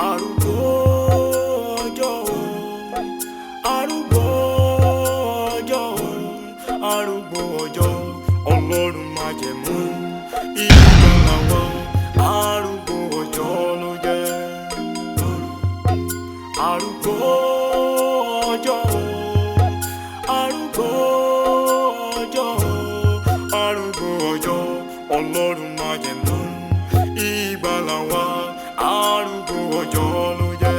Arúgbó ọjọ́ o, arúgbó ọjọ́ o, arúgbó ọjọ́, Ọlọ́run májẹ̀mú ìgbàlà wa, arúgbó ọjọ́ ló jẹ́. Arúgbó ọjọ́ o, arúgbó ọjọ́ o, arúgbó ọjọ́, Ọlọ́run májẹ̀mú ìgbàlà wa, arúgbó ọjọ́ ló jẹ́.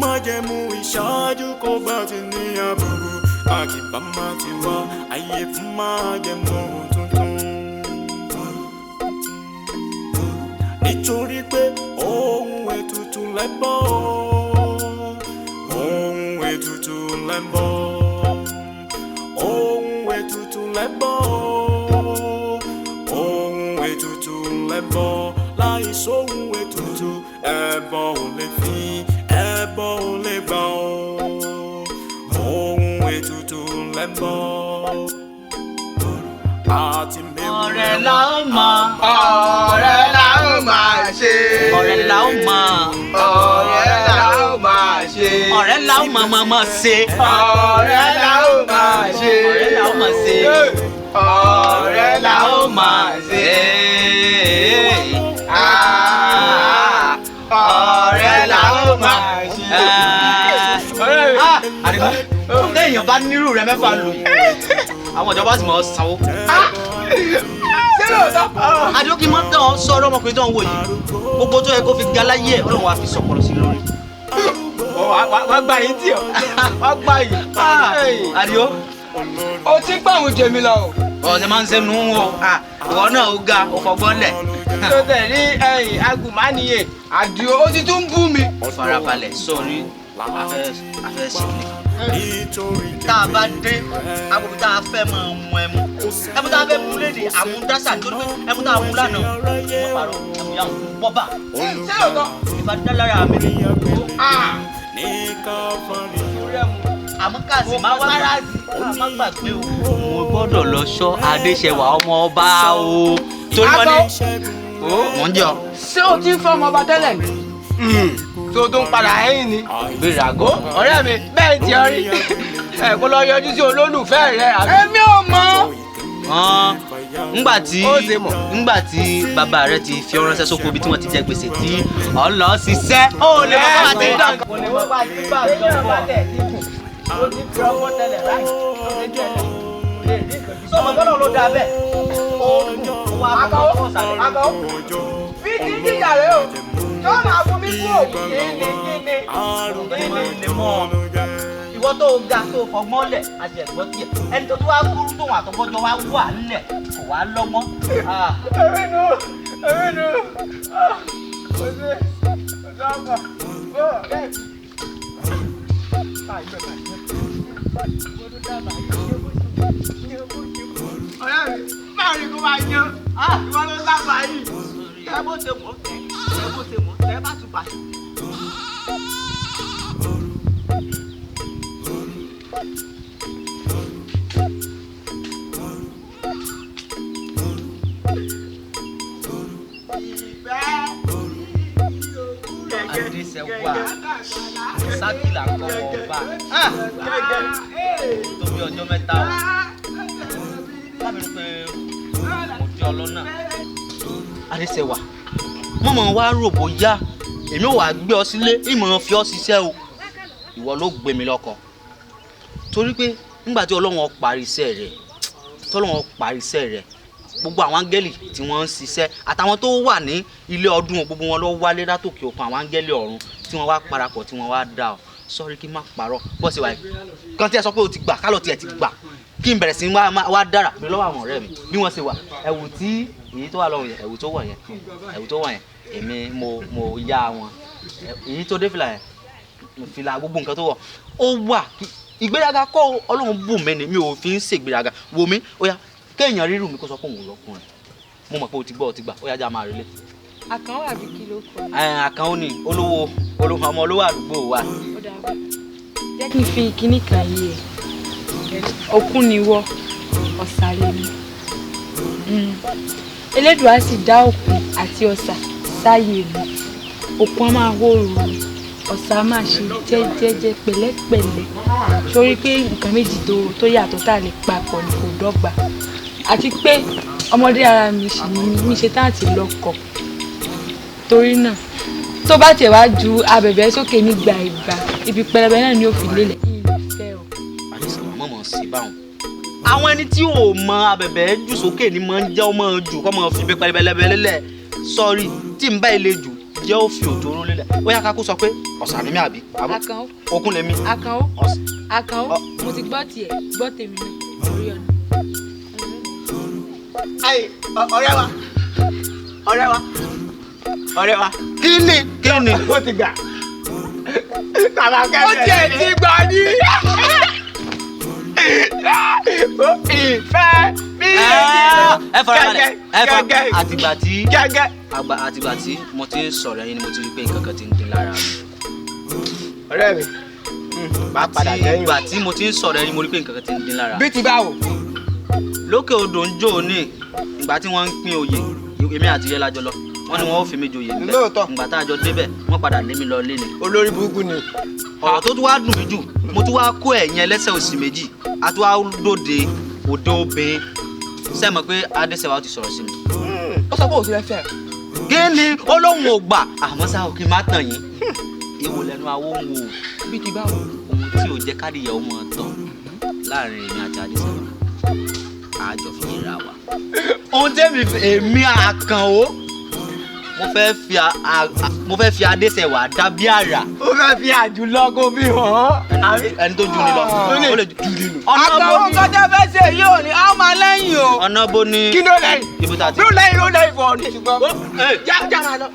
Májẹ̀mú ìṣáájú kò bá ti ní àbùkù, àkìbá má ti wá ayé fún májẹ̀mú tuntun. Nítorí pé ohun ètùtù lẹ́bọ̀, ohun ètùtù lẹ́bọ̀, ohun ètùtù lẹ́bọ̀, ohun ètùtù lẹ́bọ̀, láì sóhun ètùtù ẹbọ ò lè fi, ẹbọ ò lè gbà ó, ohun ètùtù lẹ́bọ̀ àti mẹ́wàá. Ọ̀rẹ́ la ó mọ̀. Ọ̀rẹ́ la ó máa ṣe. Ọ̀rẹ́ la ó mọ̀. Ọ̀rẹ́ la ó máa ṣe. Ọ̀rẹ́ la ó mọ̀ mọ̀ mọ̀ ṣe. Ọ̀rẹ́ la ó máa ṣe. Ọ̀rẹ́ la ó mọ̀ ṣe. Ọ̀rẹ́ la ó máa ṣe. Ah, ọ̀rẹ́ la ó máa ṣe. Ọ̀rẹ́ mi. Àdìgún, téèyàn bá nírú rẹ mẹ́fà lò yìí, àwọn ìjọba sì mọ̀ ọ́ sanwó. Ṣé lóòótọ́? Àdìgún, kí n mọ́ tán sọ̀rọ̀ ọmọkùnrin tó ń wò yìí, gbogbo tó yẹ kó fi ga láyé ẹ̀, Ọlọ́run wa fi sọ̀pọ̀lọ̀ sí lórí. Wọ́n gbà yín tí o. Wọ́n gbà yín. Àdìgún. O ti ń pàwọn jèmi lọ o. Ọ̀sẹ̀ máa ń sẹ́nu wọ̀, ìwọ náà ó ga, ó fọgbọ́n lẹ̀. Tó tẹ̀ ní ẹ̀yìn agùnmánìyè Àdìó, ó ti tún bú mi. Farabalẹ̀ sórí afẹ́ síkìlì. Tá a bá dé agbègbè tá a fẹ́ máa mu ẹmu, ẹmu tá a fẹ́ mu léde àmúdásà, nítorí pé ẹmu tá a mu lánàá wọ́n parọ́ ẹmu yà wọ́n bá. Ṣé lóòótọ́? Ìbá dá lára mi. Àmọ́ káàsì máa wá ká má gbàgbé o. Mo gbọ́dọ̀ lọ sọ Adéṣẹwà ọmọ ọba o. Torí wọ́n ní mò ń jẹ ọ. Ṣé o ti ń fọ́ ọmọ ọba tẹ́lẹ̀ ni? Tó tó ń padà ẹ̀yìn ni. Ìgbérago ọ̀rẹ́ mi bẹ́ẹ̀ ti ọ rí. Ẹ kó lọ yọjú sí olólùfẹ́ rẹ. Èmi ò mọ̀. Ngbà tí Ó ṣe mọ̀. Ngbà tí bàbá rẹ ti fi ọ ránṣẹ́ sóko ibi tí wọ́n ti jẹ gbèsè tí ọ̀ ń lọ ṣiṣẹ́, ó lè mọ̀ bá ti dàn. Kò ní wọ́n bá ti bá àjọ bọ̀. Ó ti fi ọwọ́ tẹ́lẹ̀ báyìí. Ó ti jẹ́ ẹ̀ lè rí nǹkan. Sọmọ gbọ́dọ̀ ló dáa bẹ́ẹ̀. Ó dùn wá Akọ, sàlẹ̀. akọ, bí ti ń jìjà rẹ o, tó máa fún mi kú òkú. Kíni kíni kíni. Ìwọ tó ga tó fọgbọ́n lẹ̀ àti ẹ̀gbọ́n tiẹ̀, ẹni tó tún wá kúrú tóun àtọgbọ́jọ wá wà nílẹ̀ kò wá lọ́gbọ́n. Èmi nu, èmi nu. Kò sí, kò sí ọkọ̀. Ó ọ̀rẹ́ mi. Ọ̀rẹ́ mi, máa rí kó máa yan. Ìwọ ló sábà yìí. Tẹ bó ṣe mọ̀ tẹ, tẹ bó ṣe mọ̀ tẹ bá tún bá. Adéṣẹwà sákìlà kọ́ ọba tó bí ọjọ́ mẹ́ta o, lábẹ́ pé mo di ọlọ́nà. Adéṣẹwà, mọ̀mọ́ wa rò bóyá èmi ò wá gbé ọ sílé, ìmọ̀ràn fi ọ ṣiṣẹ́ o, ìwọ ló gbé mi lọ́kọ, torí pé nígbà tí Ọlọ́run parí iṣẹ́ rẹ̀, tọ́lọ́run parí iṣẹ́ rẹ̀, gbogbo àwọn áńgẹ́lì tí wọ́n ń ṣiṣẹ́ àtàwọn tó wà ní ilé ọdún, gbogbo wọn ló wálé látòkè òkun, àwọn áńgẹ́lì ọ̀run tí wọ́n wá parapọ̀ tí wọ́n wá dá ọ sọ́rí kí n má parọ́ bọ́sì wáyé kan tí ẹ sọ pé o ti gbà kálọ̀ tí ẹ ti gbà kí n bẹ̀rẹ̀ sí wá dára mi lọ́wọ́ àwọn ọ̀rẹ́ mi bí wọ́n ṣe wà, ẹ̀wù tí èyí tó wà lọ́wọ́ yẹn, ẹ̀wù tó wọ̀ yẹn, ẹ̀wù tó wọ̀ yẹn, èmi mo yá wọn, èyí tó dé fìlà yẹn, fìlà, gbogbo nǹkan tó wọ̀ ó wà. Ìgbéraga kọ́, Ọlọ́run bù mí ni, mi ò fi ń ṣègbéraga. Wò mí, ó yá, kéèyàn rírù mi kó sọ pé òun lọkùnrin. Mo mọ̀ pé o ti gbọ́, o ti gbà, ó yá, já máa relé. Àkànwò àbí kí ló kọ? Àkànwò ni olówó, olówó ọmọ olówó àdúgbò wa. Ó dáa bẹ́ẹ̀. Jẹ́ kí n fi kinní kan yé ẹ. Òkun ni wọ́, ọ̀sà lèmi. Elédùà sì dá òkun. àti ọ̀sà sáyé mi. Òkun á máa hó ruru, ọ̀sà á máa ṣe jẹ́jẹ́jẹ́ pẹ̀lẹ́pẹ̀lẹ́. Sórí pé nǹkan méjì tó yàtọ̀ tá a lè papọ̀ ni kò dọ́gba. Àti pé ọmọdé ara mi sì ni mi ṣe tá àti lọ́kọ. Torí náà, tó bá tiẹ̀ wá ju abẹ̀bẹ̀ sókè nígbà ìgbà, ibi pẹlẹbẹ náà ni ó fi lélẹ̀. Ìfẹ́ o. Adéṣẹwà mọ̀mọ́ sí báwọn. Àwọn ẹni tí ò mọ abẹ̀bẹ̀ jù sókè ni máa ń jẹ́ ọmọ jù kọ́ máa fi ibi pẹlẹbẹ lélẹ̀. Sọ́ọ̀rì tí n bá ilé jù jẹ́ ó fi òjòrò lélẹ̀. Ó yá ká kó sọ pé ọ̀sà ni mí àbí? Àkànó. Òkun lèmi. Àkànó. Àkànó. Mo ti gbọ́ tiẹ̀, gbọ́ tèmi náà. Orí ọ̀nà. Ayi, ọ̀rẹ́ wa. Ọ̀rẹ́ wa. Ọ̀rẹ́ wa. Kí ni? Kí ni? Ó ti gbà. Ó tiẹ̀ ti gbà ní. Ìfẹ́ bí ẹ fara balẹ̀. Ẹ fara àtìgbà tí gẹ́gẹ́. Àtìgbà tí mo ti ń sọ̀rọ̀ yín ni mo ti rí pé nǹkan kan ti ń dín lára mi. Ọ̀rẹ́ mi, máa padà lẹ́yìn. Ìgbà tí mo ti ń sọ̀rọ̀ yín mo rí pé nǹkan kan ti ń dín lára mi. Bí ti báwo? Lókè odò ń jò ní ìgbà tí wọ́n ń pín oyè, èmi àti yẹn lájọ lọ. Wọ́n ní wọ́n ó fi mi joyè níbẹ̀. Lóòótọ́. Ìgbà tá a jọ débẹ̀, wọ́n padà lé mi lọ lé ni. Olórí burúkú ni. Ọ̀rọ̀ tó tún wá dùn mí jù, mo tún wá kó ẹ̀yìn ẹlẹ́sẹ̀ òsì méjì, a tún wá dòde òde obìnrin. Ṣé ẹ mọ̀ pé Adéṣẹwà ti sọ̀rọ̀ sí mi? Ó sọ pé òun ti fẹ́ fẹ́. Kí ni ó lóun ò gbà? Àmọ́ ṣá o kí n má tàn yín. Èwo lẹnu awó ń wò? Bí ti báwo? Ohun tí ò jẹ́ kádìyẹ ọmọ tọ̀ láàrin èmi àti Adéṣẹwà. A jọ fi yẹra wa. Ohun tẹ́mi èmi Àkànó mo fẹ́ fi Adéṣẹwà dá bí àrà. Ó fẹ́ fi àjùlọ kó fi hàn án. Ẹni tó ju ni lọ. Ó lè ju ni lọ. Àkànó nǹkan tẹ́ fẹ́ ṣe yìí ò ní, a máa lẹ́yìn o. Ọ̀nà bo ni. Kí ló lẹ́yìn? Ibi tá a ti. Ló lẹ́yìn ló lẹ́yìn fún ọ ní. Já já máa lọ.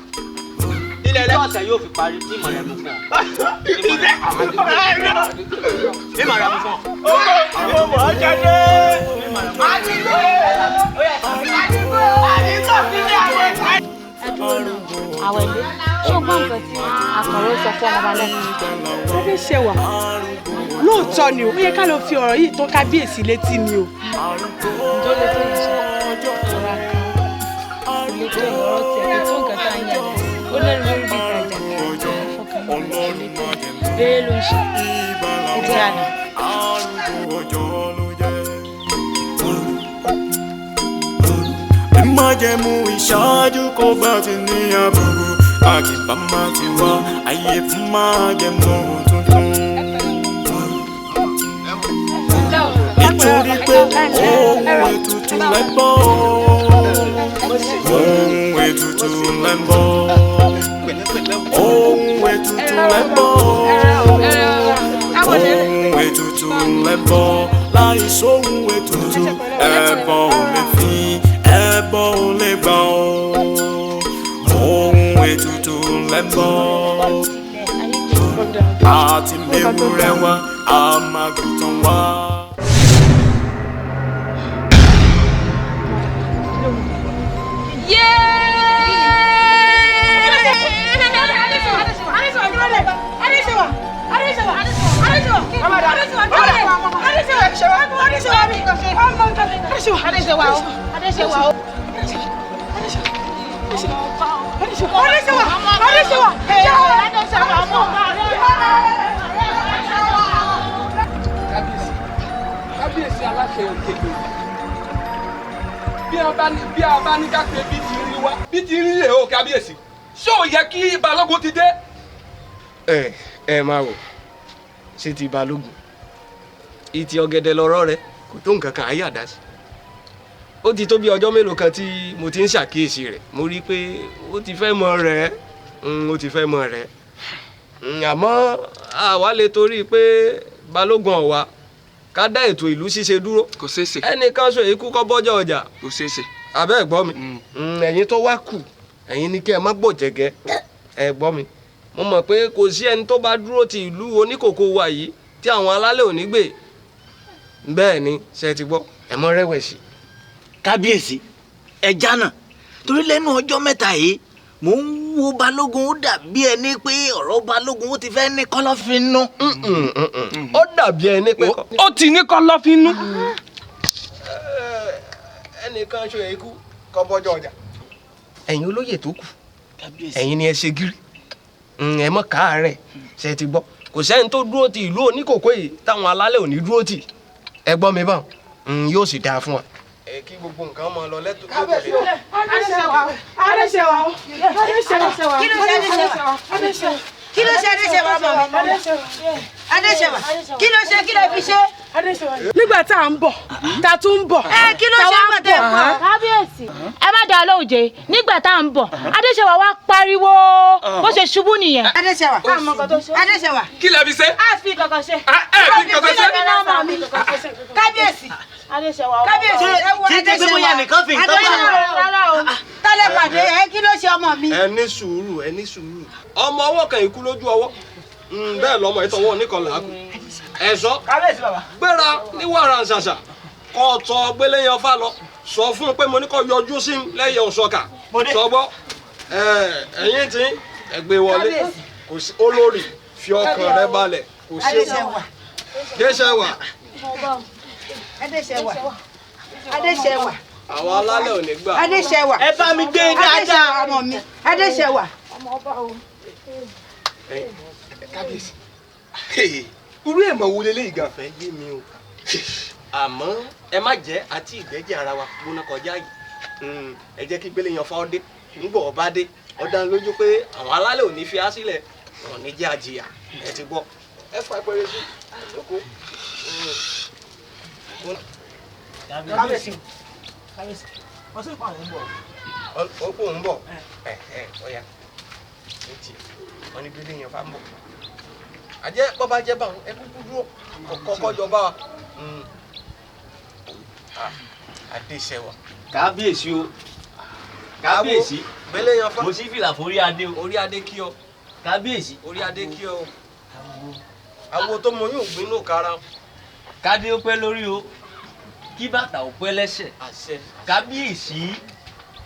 Ilẹ̀ lẹ́yìn. Ọ̀sẹ̀ yóò fi parí tí ìmọ̀ rẹ̀ mú fún ọ. Ìmọ̀ rẹ̀ mú fún ọ. Ó mọ̀ ọ́ jẹ́ dé. Àdìgbò. Àdìgbò. Àdìgbò fi ní àwọn ẹ̀ka. Àwẹ̀lé, ṣé o gbọ́ nǹkan tí Àkànó sọ fún ọmọ balẹ̀? Adéṣẹwà, lóòótọ́ ni o, ó yẹ ká lọ fi ọ̀rọ̀ yìí tó kábíyèsí létí ni o. Ǹjọ́ lè tó yẹn ṣe ọ̀rọ̀ Àkànó, kò lè tó ọ̀rọ̀ tiẹ̀ kò tó nǹkan tá a ń yàgò. Ó lẹ́nu lórí bí ìtajà kan, fọkàn balẹ̀ kò lè tó. Eré ló ń ṣe. Ẹ jẹ́ àná. Májẹ̀mú ìṣáájú kò bá ti ní àbùkù, àkìbá má ti wá ayé fún májẹ̀mú tuntun. Nítorí pé ohun ètùtù lẹ́bọ̀, ohun ètùtù lẹ́bọ̀, ohun ètùtù lẹ́bọ̀, ohun ètùtù lẹ́bọ̀, láì sóhun ètùtù ẹbọ ò lè fi. Ẹbọ ò lè gbà ó, ohun ètùtù lẹ́bọ̀. Àti mewúrẹ́ wá, àmàgùtàn wá. Kábíyèsí aláṣẹ òkèlè, bí a bá ní ká pé bí ti rí wá bí ti rí rè o kábíyèsí, ṣé ò yẹ kí balógun ti dé. Ẹ ẹ máa wò ṣé ti balógun ìtì ọ̀gẹ̀dẹ̀ lọ́rọ̀ rẹ kò tó nǹkan kan ayé àdá sí. Ó ti tó bí ọjọ́ mélòó kan tí mo ti ń ṣàkíyèsí rẹ̀, mo rí i pé ó ti fẹ́ mọ rẹ̀, ó ti fẹ́ mọ rẹ̀. Àmọ́ àwa lè torí pé balógun ọ̀wà ká dá ètò ìlú ṣíṣe dúró. Kò ṣeé ṣe. Ẹnìkan ṣe ikú kọ́ bọ́jọ́ ọjà. Kò ṣeé ṣe. Àbẹ́ ẹ̀ gbọ́ mi. Ẹ̀yin tó wá kù, ẹ̀yin ní kí ẹ má gbọ̀jẹ̀gẹ́. Ẹ gbọ́ mi. Mo mọ̀ pé kò sí ẹni tó bá dúró ti ìlú oníkòkò wa yìí tí àwọn alálẹ̀ ò ní gbè. Bẹ́ẹ̀ ni, ṣe ti gbọ́, ẹ mọ́ rẹ̀wẹ̀sì. Kábíyèsí, ẹja náà torí lẹ́nu ọjọ́ mẹ́ta yìí mò ń wo balógun, ó dàbí ẹni pé ọ̀rọ̀ balógun ó ti fẹ́ ní kọ́lọ́fín nú. Ó dàbí ẹni pé. Ó ti ní kọ́lọ́fín nú. Ẹnìkan ṣe ikú kọ́ bọ́jọ́ ọjà. Ẹ̀yin olóyè tó kù, ẹ̀yin ni ẹ ṣe gírí, ẹ mọ̀ káàárẹ̀ ṣe ti gbọ́. Kò sẹ́ni tó dúró ti ìlú oníkòkó yìí táwọn alálẹ̀ ò ní dúró tì. Ẹ gbọ́ mi báwọn, yóò sì dáa fún wa. Ẹ kí gbogbo nǹkan máa lọ lẹ́tọ̀ọ́. Adéṣẹwà, Adéṣẹwà, Adéṣẹwà. Kí ló ṣe Adéṣẹwà? Kí ló ṣe Adéṣẹwà ọmọ mi? Adéṣẹwà, kí ló ṣe, kí ló fi ṣe? Nígbà tá à ń bọ̀, tá a tún ń bọ̀. Ẹ kí ló ṣe nígbà tá à ń bọ̀? Kábíyèsí, ẹ má dá lóhùn jẹ. Nígbà tá à ń bọ̀, Adéṣẹwà wá pariwo bó ṣe ṣubú nìyẹn. Adéṣẹwà, Adéṣẹwà. Kí lẹ fi ṣe? A fi kankan ṣe. Ẹ fi kankan ṣe. Kábíyèsí. Adéṣẹwà. Kábíyèsí, ẹ wo Adéṣẹwà. Adéṣẹwà. Tálẹ̀ pàdé, ẹ kí ló ṣe ọmọ mi? Ẹ ní sùúrù, ẹ ní sùúrù. Ọmọ ọwọ́ kan ikú lójú ọwọ́, bẹ́ẹ̀ lọmọ ìtọ́wọ́ oníkanlá kù. Ẹ̀sọ́ gbéra ní wàrà ṣàṣà kọ́ tọ́ gbéléyàn fà lọ, sọ fún un pé mo ní kó yọjú sí lẹ́yìn òṣọkà. Sọgbọ́ ẹ̀yìn tí ẹ gbé wọlé, kò sí olórí, fi ọkàn rẹ balẹ̀, kò sí ewu. Adéṣẹwà. Adéṣẹwà. Adéṣẹwà. Àwọn alálẹ̀ ò ní gbà. Adéṣẹwà. Ẹ bá mi gbé dáadáa. Adéṣẹwà ọmọ mi. Adéṣẹwà. Kábíyèsí, irú èèmọ̀ wo leléyìí gan? Fẹ́ yé mi o, àmọ́ ẹ má jẹ́ àti ìgbẹ́jẹ̀ ara wa gbóná kọjá yìí. Ẹ jẹ́ kí gbélé yan fáwọn dé. Ńgbọ̀ ọba dé, ó dá lójú pé àwọn alálẹ̀ ò ní fi á sílẹ̀, wọn ò ní jẹ́ àjìyà. Ẹ ti gbọ́, ẹ fà pẹ́rẹ́ sí lóko. Kábíyèsí, kábíyèsí, wọ́n sì pa àwọn ń bọ̀. Ó kò ń bọ̀, ẹ ẹ ọ̀ya wọ́n ní gbélé yan fá ń bọ̀. Àjẹ́ bọ́ba jẹ́ báwọn, ẹ kúkú dúró kọ́kọ́ jọba wa. Adéṣẹwà. Kábíyèsí o, kábíyèsí, gbélé yan fá. Mo sì fìlà fún orí adé o. Orí adé kí ọ. Kábíyèsí. Orí adé kí ọ. Àwo tó mọ yóò gbin nù kára. Kádé ó pẹ́ lórí o, kí bàtà ó pẹ́ lẹ́sẹ̀. Àṣẹ. Kábíyèsí,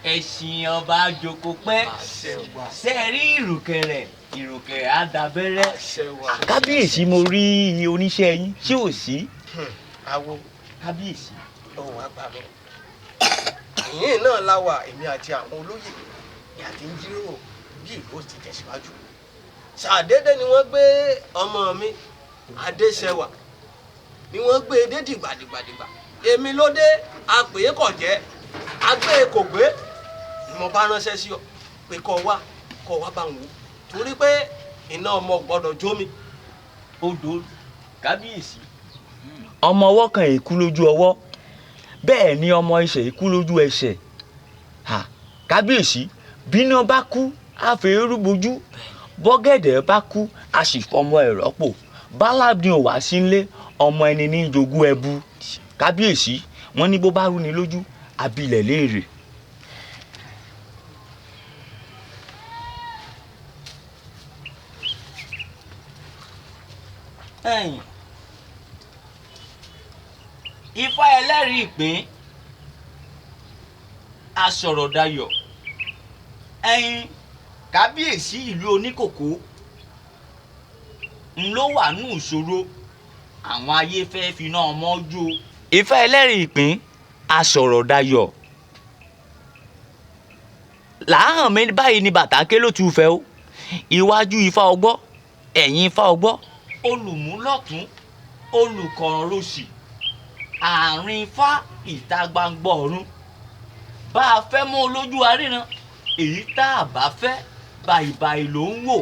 ẹ̀sìn ọba àjòkó pẹ́. Àṣẹ wà. Ṣé ẹ rí ìrùkẹ̀rẹ̀? Ìrùkẹ̀rẹ̀ á dabẹ́rẹ́. Àṣẹ wà. Kábíyèsí, mo rí oníṣẹ́ yín, ṣé ò sí? Awo. Kábíyèsí. Ohun àgbà mi. Ìyẹn náà la wà, èmi àti àwọn olóyè ni àti ń jíròrò bí ìlú ó ti tẹ̀síwájú. Ṣàdédé ni wọ́n gbé ọmọ mi Adéṣẹwà, ni wọ́n gbé e dé dìgbàdìgbàdìgbà. Èmi ló dé, àpè é kọ̀ jẹ́, agbé e kò gbé. Ni mo bá ránṣẹ́ sí ọ pé kó wá, kó wá bá ń wò, torí pé iná ọmọ gbọ́dọ̀ jó mi. Odò kábíyèsí. Ọmọ ọwọ́ kan èkú lójú ọwọ́, bẹ́ẹ̀ ni ọmọ ẹsẹ̀ èkú lójú ẹsẹ̀. Kábíyèsí, bíná bá kú á fi eérú bojú, bọ́gẹ̀dẹ̀ bá kú á sì fọmọ ẹ̀ rọ́pò. Báládùn ò wá sí nílé, ọmọ ẹni ní jogún ẹbu. Kábíyèsí, wọ́n ní bó bá rú ni lójú, abilẹ̀ léèrè. Ẹ̀yin Ifá ẹlẹ́rìí ìpín, asọ̀rọ̀dayọ̀. Ẹ̀yin kábíyèsí ìlú oníkòkó ń ló wà ní ìṣòro, àwọn ayé fẹ́ finá ọmọ jó. Ifá ẹlẹ́rìí ìpín, asọ̀rọ̀dayọ̀. Làáhàn mi báyìí ni bàtà ké ló tu fẹ́ o. Iwájú Ifá ọgbọ́, ẹ̀yìn Ifá ọgbọ́, olùmúlọ̀tún, olùkọ̀rọ̀ lòsì, àárín Ifá ìta gbangba ọ̀run. Bá a fẹ́ mú olójú aríran, èyí tá a bá fẹ́ bàìbàì ló ń wò.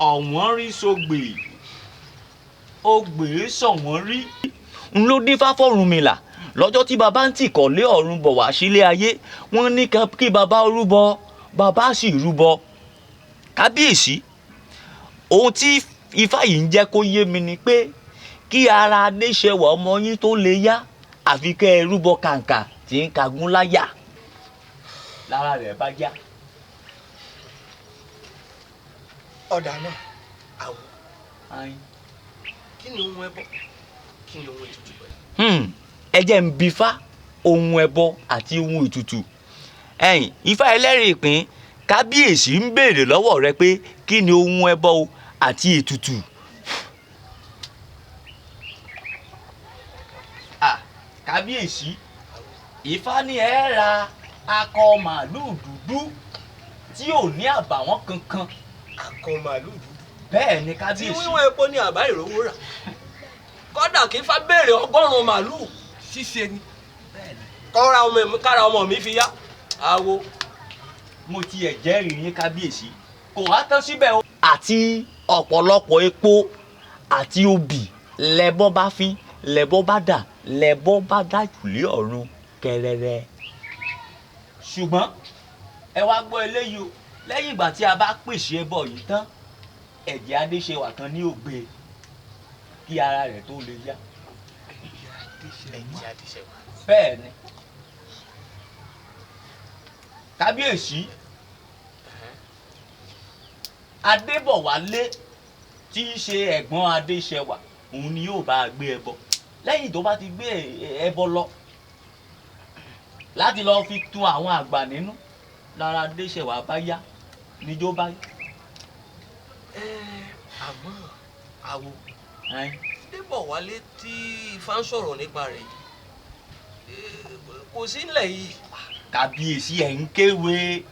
Ọ̀wọ́n rí sogbè, ogbè sọ̀wọ́n rí. N ló dífá fọ́rúnmìlà lọ́jọ́ tí baba ń tìkọ̀lé ọ̀run bọ̀ wá sílé ayé. Wọ́n ní kí baba rúbọ, baba sì rúbọ. Kábíyèsí, ohun tí Ifá yìí ń jẹ́ kó yé mi ni pé kí ara Adéṣẹwà ọmọ yín tó lè yá, àfi kẹ́ ẹ rúbọ kàǹkà tí ń kagún láyà lára rẹ̀ bá yá. Ọ̀dà náà, àwọ̀, kí ni ohun ẹbọ, kí ni ohun ètùtù pẹ̀lú? Ẹ jẹ́ ń bi Ifá ohun ẹbọ àti ohun ètùtù. Ẹ̀yin Ifá ẹlẹ́rìí ìpín, kábíyèsí ń béèrè lọ́wọ́ rẹ pé kí ni ohun ẹbọ o àti ètùtù. Kábíyèsí, Ifá ní ẹ ra akọ màálùú dúdú tí ò ní àbàwọ́n kankan. Akọ màálùú dúdú. Bẹ́ẹ̀ ni Tí kábíyèsí. wíwọ́n epo ní àbá ìrówó rà, kódà kí Ifá béèrè 100 màálùú ṣíṣe ni kọ́ra ọmọ mi, kára ọmọ mi fi yá àwo. Mo tiẹ̀ jẹ́rìí yín kábíyèsí, kò wá tán síbẹ̀ o. Àti ọ̀pọ̀lọpọ̀ epo àti obì lẹ́bọ́ bá fín, lẹ́bọ́ bá dà, lẹ́bọ́ bá dà jùlé ọ̀run kẹrẹrẹ. Ṣùgbọ́n ẹ wá gbọ́ eléyìí o, lẹ́yìn ìgbà tí a bá pèsè ẹbọ yìí tán, ẹ̀jẹ̀ Adéṣẹwà kan ní ògbé kí ara rẹ̀ tó lè yá. Ẹ̀jẹ̀ Adéṣẹwà. Bẹ́ẹ̀ ni kábíyèsí, Adébọ̀wálé tí í ṣe ẹ̀gbọ́n Adéṣẹwà, òun ni yóò bá a gbé ẹbọ lẹ́yìn tó bá ti gbé ẹbọ lọ láti lọ́ọ́ fi tun àwọn àgbà nínú, lára Adéṣẹwà bá yá níjó bá yá. Àmọ́ àwo, Adébọ̀wálé tí Ifá ń sọ̀rọ̀ nípa rẹ̀ yìí kò sí nílẹ̀ yìí. Kàbíyèsí, ẹ̀ ń kéwe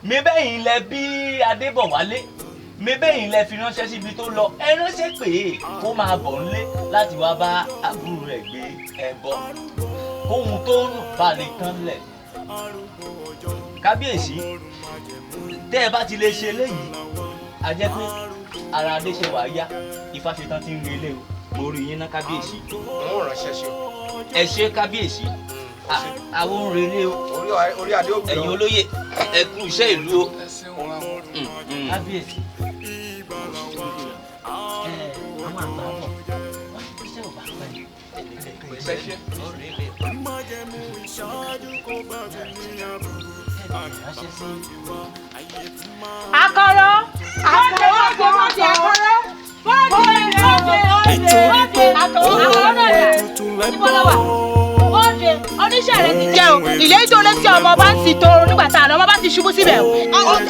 mi bẹ́yìn lẹ bí Adébọ̀wálé mi bẹ́yìn lẹ fi ránṣẹ́ síbi tó lọ, ẹ ránṣẹ́ pé kó máa bọ̀ nílé láti wá bá àbúrò rẹ̀ gbé ẹbọ kóhun tó ń balẹ̀ tán lẹ̀. Kábíyèsí, tẹ́ ẹ bá ti lè ṣe eléyìí, a jẹ́ pé ara Adéṣẹwà yá. Ifá ṣetán tí ń relé o, mo rí yín ná kábíyèsí. N ó ránṣẹ́ sí ọ. Ẹ ṣé kábíyèsí, àwọn ń relé o. Orí adé ó gbé ọ. Ẹ̀yin olóyè, ẹ kú iṣẹ́ ìlú o. Kábíyèsí, àwọn àgbà bọ̀ wọ́n ní iṣẹ́ ò bá pẹ́. Akọrọ akọrọ akọrọ akọrọ bọ́ọ̀dì bọ́ọ̀dì bọ́ọ̀dì akọrọ náà dà níbo ló wà? Bọ́ọ̀dì oníṣẹ́ rẹ ti jẹ́ o. Ìlérí tó lé sí ọmọ ọba ń sì tóró nígbà tá a lọ, ọmọ bá ti ṣubú síbẹ̀ o.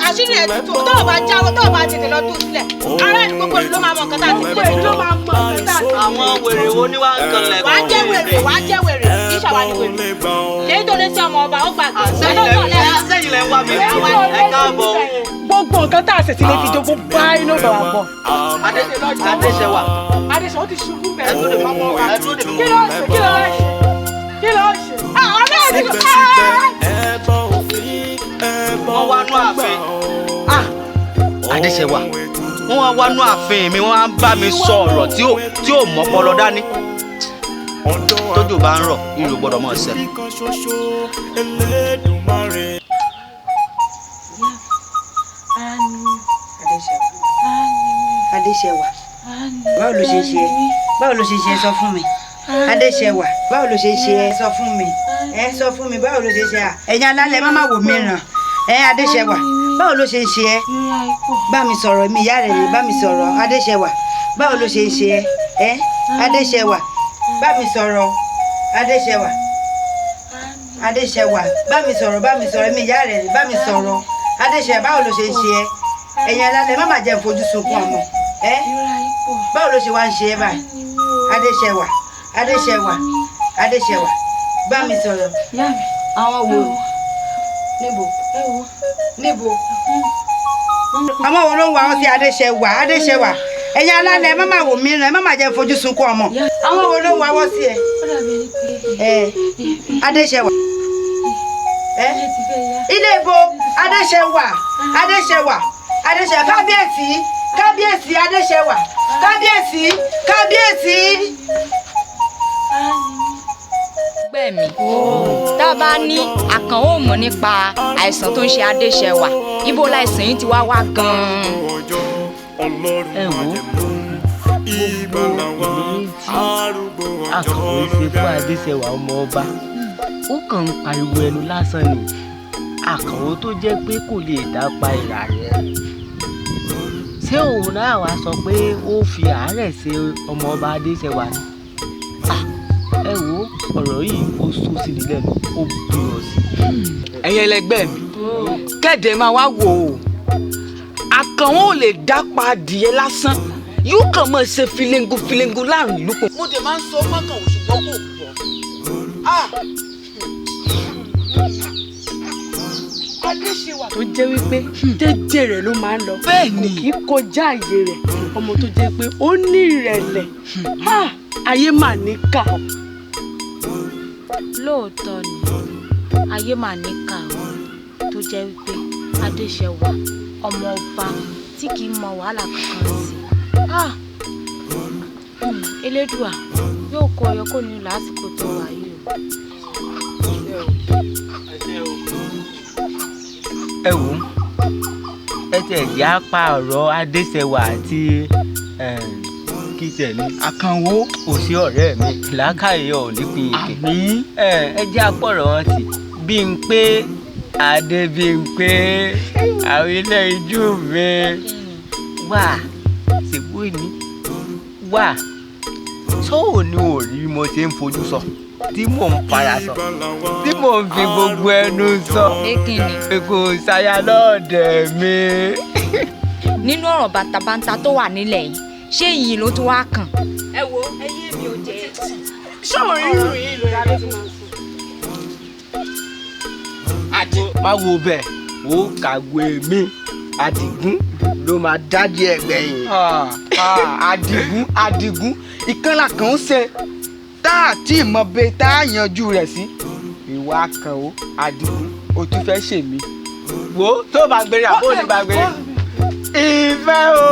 Àṣírí rẹ ti tú, tó o bá jáwọ́, tó o bá tètè lọ tú sílẹ̀, ará ìlú gbogbo ìlú ló máa mọ nǹkan tá a ti sílẹ̀. Ló máa mọ nǹkan tá a ti sílẹ̀. Àwọn wèrè wo ni wàá ń kanlẹ̀? Wàá jẹ́ wèrè, wàá jẹ́ wèrè, kì í ṣàwá ni wèrè. Ìlérí tó lé sí ọmọ ọba ó gbàgbé. Sẹ́yìn lẹ́ ń wá mi, ẹ káàbọ̀. Gbogbo nǹkan tá a ṣèṣì lè fi jogún bá inú bàbá bọ̀. Adéṣẹwà. Adéṣẹwà ó ti ṣubú bẹ̀rẹ̀. Kí ló ń ṣe? Kí ló ń ṣe? Kí ló ń ṣe? Àwọn náà ti Síbẹ̀síbẹ̀ ẹbọ òfin ẹbọ Wọ́n wá nú ààfin. Adéṣẹwà, wọ́n wá wá nú ààfin mi, wọ́n á bá mi sọ ọ̀rọ̀ tí ò mọ́pọlọ dání. Tójò bá ń rọ̀, ìlú gbọ́dọ̀ mọ̀ ṣẹ. kan ṣoṣo Elédùmarè. Adéṣẹwà, báwo ló ṣe ṣe ẹ́? Báwo ló ṣe ṣe ẹ́? Sọ fún mi. Adéṣẹwà, báwo ló ṣe ṣe ẹ́? Sọ fún mi. Ẹ sọ fún mi, báwo ló ṣe ṣe à? Ẹ̀yin alálẹ̀, má má wò mí ràn. Ẹ Adéṣẹwà, báwo ló ṣe ṣe ẹ́? Bá mi sọ̀rọ̀, mi ìyá rẹ̀ rè, bá mi sọ̀rọ̀. Adéṣẹwà, báwo ló ṣe ṣe ẹ́? Ẹ Adéṣẹwà, bá mi sọ̀rọ̀. Adéṣẹwà, Adéṣẹwà, bá mi sọ̀rọ̀, bá mi sọ̀rọ̀, mi ìyá rẹ̀ rè, bá mi sọ̀rọ̀. Adéṣẹwà, báwo ló ṣe ṣe ẹ́? Ẹ̀yin alálẹ̀, má má jẹ́ n fojú sunkún ọmọ. Ẹ báwo ló ṣe wá ń ṣe ẹ́ báyìí? Adéṣẹwà, Adéṣẹwà, Adéṣẹwà, bá mi sọ̀rọ̀. Àwọn wo? Níbo? Níbo? Àwọn wo ló ń wá wọn sí Adéṣẹwà? Adéṣẹwà, ẹ̀yin alálẹ̀, má má wò mí ràn, má má jẹ́ n fojú sunkún ọmọ. Àwọn wo ló ń wá wọn sí ẹ? Ẹ Adéṣẹwà. Ẹ ilé ibo? Adéṣẹwà, Adéṣẹwà, Adéṣẹwà, kábíyèsí, kábíyèsí, Adéṣẹwà, kábíyèsí, kábíyèsí. Ẹgbẹ́ mi, tá a bá ní àkànó mọ̀ nípa àìsàn tó ń ṣe Adéṣẹwà, ibo láìsàn yìí ti wá wá gan-an. Ẹ wo gbogbo ìlérí tí akọ̀wé ṣe fún Adéṣẹwà ọmọ ọba, ó kàn ń pariwo ẹnu lásán ni. Àkànwó tó jẹ́ pé kò lè dá pa ìlà rẹ̀, ṣé òun náà wàá sọ pé ó fi àárẹ̀ ṣe ọmọ ọba Adéṣẹwà ni? Ẹ wo ọ̀rọ̀ yìí, ó sún sí ni lẹ́nu, ó buyọ̀ sí. Ẹ̀yin ẹlẹgbẹ́ mi, kẹ́ẹ̀dẹ̀ máa wá wò ó, Àkànwó ò lè dápa adìyẹ lásán, yóò kàn máa ṣe filengu filengu láàrin ìlú. Mo dẹ̀ máa ń sọ mọ́kànwó, ṣùgbọ́n kò gbọ́. Adéṣewà tó jẹ́ wípé jẹ́jẹ́ rẹ̀ ló máa ń lọ. Bẹ́ẹ̀ni. Kò kí kọjá àyè rẹ̀. Ọmọ tó jẹ́ pé ó ní ìrẹ̀lẹ̀. Ayé mà níkà. Lóòótọ́ ni ayé mà níkà o, tó jẹ́ wípé Adéṣewà ọmọ ọba tí kì í mọ wàhálà kankan sí. Elédùà yóò kó ọyọ kó nínú lásìkò tó wà yìí o. Ẹ wò ó, ẹ tẹ̀ jẹ́ á pa ọ̀rọ̀ Adéṣẹwà àti kí tẹ̀ ní. Àkànwó. Kò sí ọ̀rẹ́ mi làákàyè ọ̀ nípìn ìkè. Ẹ jẹ́ àpọ̀rọ̀ wọn tì bí n pé Adébímpé àwọn ilé ijú mi wà ṣèbú ni wà sóò ní òrí mo ṣe ń fojú sọ tí mò ń fara sọ tí mò ń fi gbogbo ẹnu sọ kò ṣaya lọ́ọ̀dẹ̀ mi. Nínú ọ̀rọ̀ bàtàbàtà tó wà nílẹ̀ yìí, ṣé ìyìn ló tún wá kàn? Ẹ wo ẹyẹ mi ò jẹ. Ṣé òun rírun yìí ló yára tó máa sùn? Má wo bẹ́ẹ̀, ó kàwé mi Àdìgún ló máa dájú ẹgbẹ́ yìí. Àdìgún Àdìgún ìkànnà kan ń ṣe tá a tí ì mọ bẹ́ẹ̀ tá a yanjú rẹ̀ sí. Ìwà kan ó Àdìgún o tún fẹ́ ṣe mí. Wo tó bá gbére àbó ní bá gbére. Ìfẹ́ o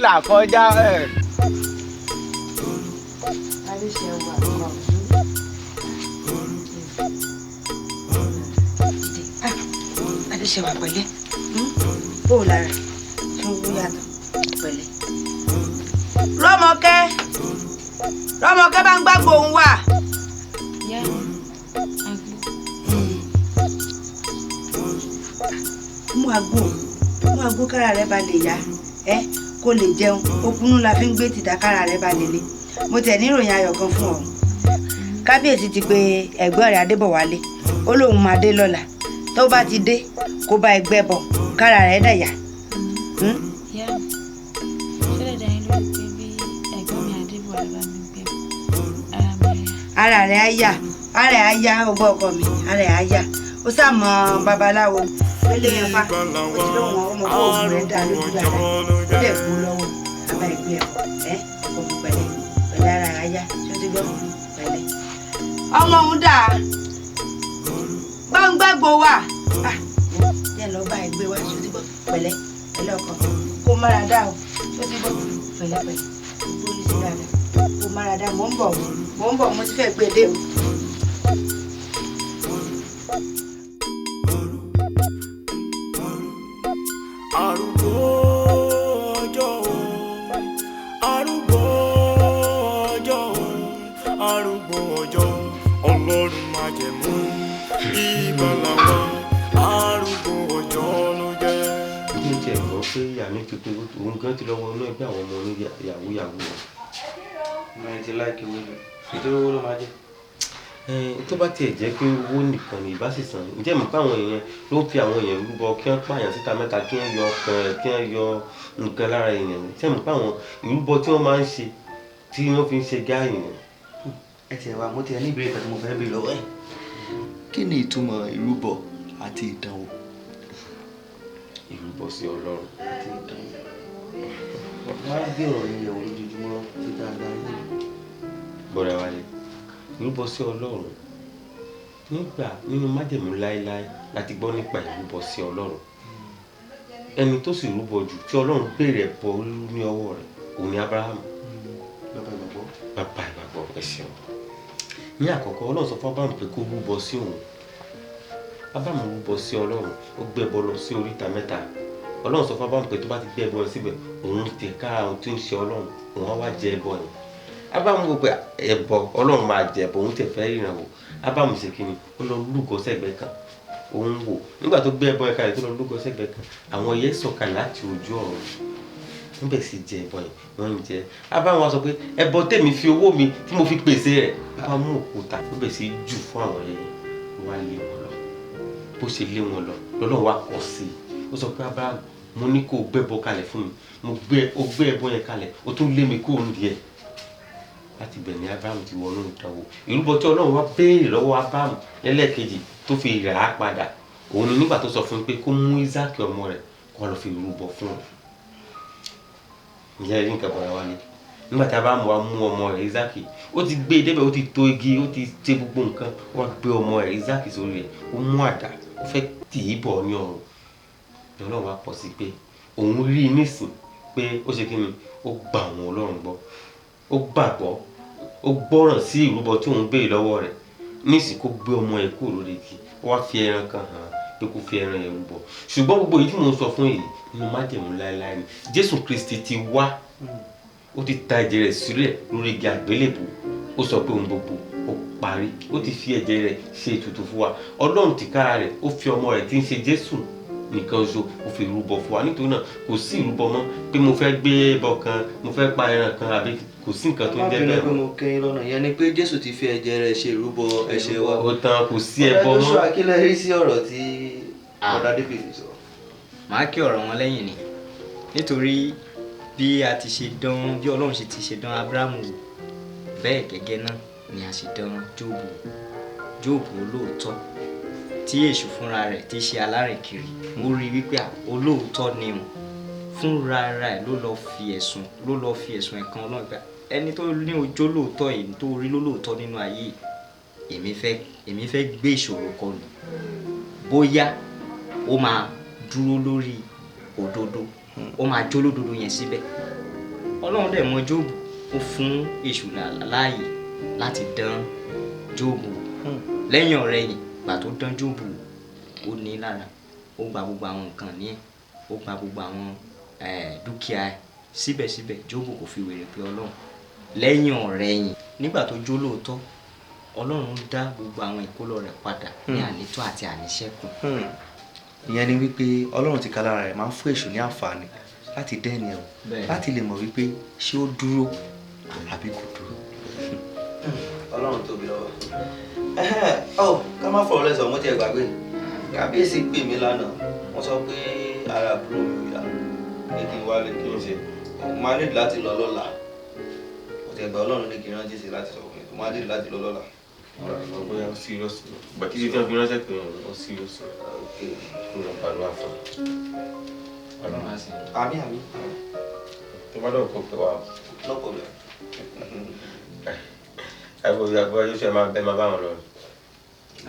là kọjá ẹ̀. Adéṣewà kan. Adéṣewà pẹ̀lẹ́, bó o lára tún wú yàtọ̀ pẹ̀lẹ́. Rọ́mọkẹ́ Rọ́mọkẹ́ bá ń gbàgbọ́ òun wà. Mú àgbo mú àgbo kára rẹ ba lè yá ẹ kó lè jẹun, okùnú la fi ń gbé tìta kára rẹ ba lè le. Mo tẹ̀ ní ìròyìn ayọ̀ kan fún ọ. Kábíyèsí ti pe ẹ̀gbọ́n rẹ̀ Adébọ̀wálé, ó lóun máa dé lọ́la. Tó bá ti dé kó bá ẹgbẹ́ bọ̀ kára rẹ̀ dẹ̀ yá. Ìyá mi, ṣé lè dá yín lójú pé bí ẹ̀gbọ́n mi Adébọ̀wálé bá mi gbé ara mi rẹ̀? Ara rẹ̀ á yá, ara rẹ̀ á yá, ọgbọ́n ọkọ mi, ara rẹ̀ á yá. Ó sá mọ babaláwo. Pélé yẹn fa, ó ti lóun ọmọ kó òògùn rẹ̀ dá lójú dáadáa. Ó dẹ̀ kú lọ́wọ́, àbá ẹgbẹ́ ẹ̀ ẹ́ ọkọ mi pẹ̀lẹ́, pẹ̀lẹ́ ara rẹ̀ á yá, ṣé ó ti gbọ́ pẹ̀lẹ́. Ọmọ òun dà, gbàngbàgbò wà. Jẹ́ lọ bá ẹgbẹ́ wa, ṣé ó ti gbọ́ pẹ̀lẹ́, pẹ̀lẹ́ ọkọ kó mára dá o, ṣé ó ti gbọ́ pẹ̀lẹ́ pẹ̀lẹ́, gbórí sí dáadáa, kó mára dá, mò ń bọ̀, mò ń bọ̀, mo ti fẹ́ gbé e dé o. Arúgbó ọjọ́ o, arúgbó ọjọ́ o, arúgbó ọjọ́, Ọlọ́run májẹ̀mú ìgbàlà wa, arúgbó ọjọ́ ló jẹ́. Ní ti ẹ̀ gbọ́ pé ìyá mi ti pé òun gan ti lọ wọ inú ẹgbẹ́ àwọn ọmọ oní yahoo yahoo. Mo ti láìkí owó jù, nítorí owó ló máa jẹ. Tó bá tiẹ̀ jẹ́ pé owó nìkan ni ìbá sì san, ǹjẹ́ mọ̀ pé àwọn èèyàn ló fi àwọn èèyàn rúbọ kí wọ́n pààyàn síta mẹ́ta, kí wọ́n yọ ọkàn rẹ̀, kí wọ́n yọ nǹkan lára èèyàn. Ǹjẹ́ mọ̀ pé àwọn ìrúbọ tí wọ́n máa ń ṣe tí wọ́n fi ń ṣe gáà èèyàn. Ẹ tiẹ̀ wá, mo tiẹ̀ ní ìbéèrè kan tí mo fẹ́ béèrè lọ́wọ́ ẹ̀. Kí ni ìtumọ̀ ìrúbọ àti ìdánwò? Ìrúbọ sí Ọlọ́run àti ìdánwò. Wọ́n á gbé ọ̀rọ̀ yẹn yẹ̀wò lójoojúmọ́ sí dáadáa ní. Bọ̀dà wálé, ìrúbọ sí Ọlọ́run nígbà nínú májẹ̀mú láéláé láti gbọ́ nípa ìrúbọ sí Ọlọ́run. Ẹni tó sì rúbọ jù tí Ọlọ́run béèrè ẹbọ rírú ní ọwọ́ rẹ̀ òun ni Ábúráhámù. Bàbá ìgbàgbọ́. Bàbá ìgbàgbọ́, ẹ ṣeun. Ní àkọ́kọ́ Ọlọ́run sọ fún Ábúráhámù pé kó rúbọ sí òun. Ábúráhámù rúbọ sí Ọlọ́run, ó gbé ẹbọ lọ sí oríta mẹ́ta. Ọlọ́run sọ fún Ábúráhámù pé tó bá ti gbé ẹbọ yẹn síbẹ̀, òun ti kára ohun tí ń ṣe Ọlọ́run, òun á wá jẹ ẹbọ yẹn. Ábúráhámù wò pé ẹbọ Ọlọ́run máa jẹ ẹbọ, òun tẹ̀ fẹ́ ríran wò. Ábúráhámù ṣe kíni, ó lọ lúgọ sẹ́gbẹ̀ẹ́ kan, òun wò. Nígbà tó gbé ẹbọ yẹn kalẹ̀ tó lọ lúgọ sẹ́gbẹ̀ẹ́ kan, àwọn ẹyẹ sọ̀kalẹ̀ láti ojú ọ̀run. Wọ́n bẹ̀ sí jẹ ẹbọ yẹn, wọ́n ń jẹ. Ábúráhámù wá sọ pé ẹbọ tèmi fi owó mi tí mo fi pèsè rẹ̀. Ó bá mú òkúta, ó bẹ̀ sí jù fún àwọn ẹyẹ yẹn, ó wá lé wọn lọ. Bó ṣe lé wọn lọ, lọ́lọ́run wá kọ̀ sí i. Ó sọ pé Ábúráhámù, mo ní kó o gbẹ́bọ kalẹ̀ fún mi, mo gbé o gbé ẹbọ yẹn kalẹ̀, o tún lé mi kó o ń di ẹ̀. Láti bẹ̀ ní Abraham ti wọnú ìdánwò. Ìrúbọ tí Ọlọ́run wá béèrè lọ́wọ́ Abraham lẹ́lẹ́kejì tó fi rà á padà, òun ni nígbà tó sọ fún un pé kó mú Isaac ọmọ rẹ̀ kó lọ fi rúbọ fún un. Ǹjẹ́ ẹ rí nǹkan bọ̀rọ̀ wálé? Nígbà tí Abraham wá mú ọmọ rẹ̀ Isaac, ó ti gbé e débẹ̀, ó ti to igi, ó ti ṣe gbogbo nǹkan, ó wá gbé ọmọ rẹ̀ Isaac sórí rẹ̀, ó mú àdá, ó fẹ́ tì í bọ̀ ní ọrùn. Ọlọ́run wá pọ̀ sí pé òun rí i nísìn pé ó ṣe kí ni, ó gba àwọn Ọlọ́run gbọ́, ó gbàgbọ́, ó gbọ́ràn sí ìrúbọ tí òun béèrè lọ́wọ́ rẹ̀. Nísìn kó gbé ọmọ ẹ̀ kúrò lórí igi, ó wá fi ẹran kan hàn pé kó fi ẹran yẹn rúbọ. Ṣùgbọ́n gbogbo èyí tí mò ń sọ fún èyí nínú májẹ̀mú láéláé ni Jésù Kristi ti wá, ó ti ta ẹ̀jẹ̀ rẹ̀ sílẹ̀ lórí igi àgbélébùú, ó sọ pé ohun gbogbo ó parí, ó ti fi ẹ̀jẹ̀ rẹ̀ ṣe ètùtù fún wa. Ọlọ́run tìkára rẹ̀ ó fi ọmọ rẹ̀ tí ń ṣe Jésù nìkan ṣoṣo ó fi rúbọ fún wa. Nítorí náà kò sí ìrúbọ mọ́ pé mo fẹ́ gbé ẹbọ kan, mo fẹ́ pa ẹran kan, àbí kò sí nǹkan tó ń jẹ́ bẹ́ẹ̀ mọ́. Mo kẹ́yìn lọ́nà yẹn ni pé Jésù ti fi ẹ̀jẹ̀ rẹ̀ ṣe ìrúbọ ẹ̀ṣẹ̀ wa. Ó tán, kò sí ẹbọ mọ́. Ọ̀rẹ́ Joshua, kí lẹ rí sí ọ̀rọ̀ tí ọ̀dà David sọ? Màá kí ọ̀rọ̀ wọn lẹ́yìn ni, nítorí bí a ti ṣe dán, bí Ọlọ́run ṣe ti ṣe dán Ábúráhámù wò, bẹ́ẹ̀ gẹ́gẹ́ náà ni a ṣe dán Jóòbù. Jóòbù olóòótọ́ tí èṣù fúnra rẹ̀ ti ṣe alárìnkiri, ó rí wípé olóòótọ́ ni òun fúnra rẹ̀, ló lọ fi ẹ̀sùn ẹ̀kan Ọlọ́run pé ẹni tó ní ojó lóòótọ́ yìí tó rí lólóòótọ́ nínú ayé, èmi fẹ́ gbé ìṣòro kọlù, bóyá ó máa dúró lórí òdodo, ó máa jó lódodo yẹn síbẹ̀. Ọlọ́run dẹ̀ mọ Jóòbù, ó fún èṣù láàyè láti dán Jóòbù. Lẹ́yìn ọ̀rẹ̀yìn gbà tó dán Jóòbù, ó ní lára, ó gba gbogbo àwọn nǹkan ní ẹ̀, ó gba gbogbo àwọn dúkìá ẹ̀. Síbẹ̀síbẹ̀ Jóòbù kò fi wèrè pé Ọlọ́run. Lẹ́yìn ọ̀rẹ̀yìn nígbà tó jó lóòótọ́, Ọlọ́run dá gbogbo àwọn ìkólọ rẹ̀ padà ní ànító àti àníṣẹ́kù. Ìyẹn ni wípé Ọlọ́run ti ká lára rẹ̀ máa ń fún èṣù ní àǹfààní láti dẹ́ni ẹ̀wọ̀n, láti lè mọ̀ wípé ṣé ó dúró àbí kò dúró. Ọlọ́run tóbi lọ́wọ́. Ọ ká má fọ̀rọ̀ lẹ́sọ̀, mo ti ẹ̀ gbàgbé. Kábíyèsí pè mí lánàá, wọ́n sọ pé ara àbúrò mi ò yá, pé kí n wálé kí n ṣe. Mo máa nílò láti lọ lọ́la. Mo ti ẹ̀gbà Ọlọ́run ní kí n rántí sí láti sọ fún mi, mo máa nílò láti lọ lọ́la. Ọ̀rọ̀ bóyá ó serious ni. Ìgbà tí wọ́n fi ránṣẹ́ pé ó serious ni. Kí wọ́n gbàdúrà fún un. Ọlọ́run á sì. Àmín àmín. Tó bá dọ̀ kó pè wá. No problem. Àbúrò yóò ṣe máa bá wọn lọ.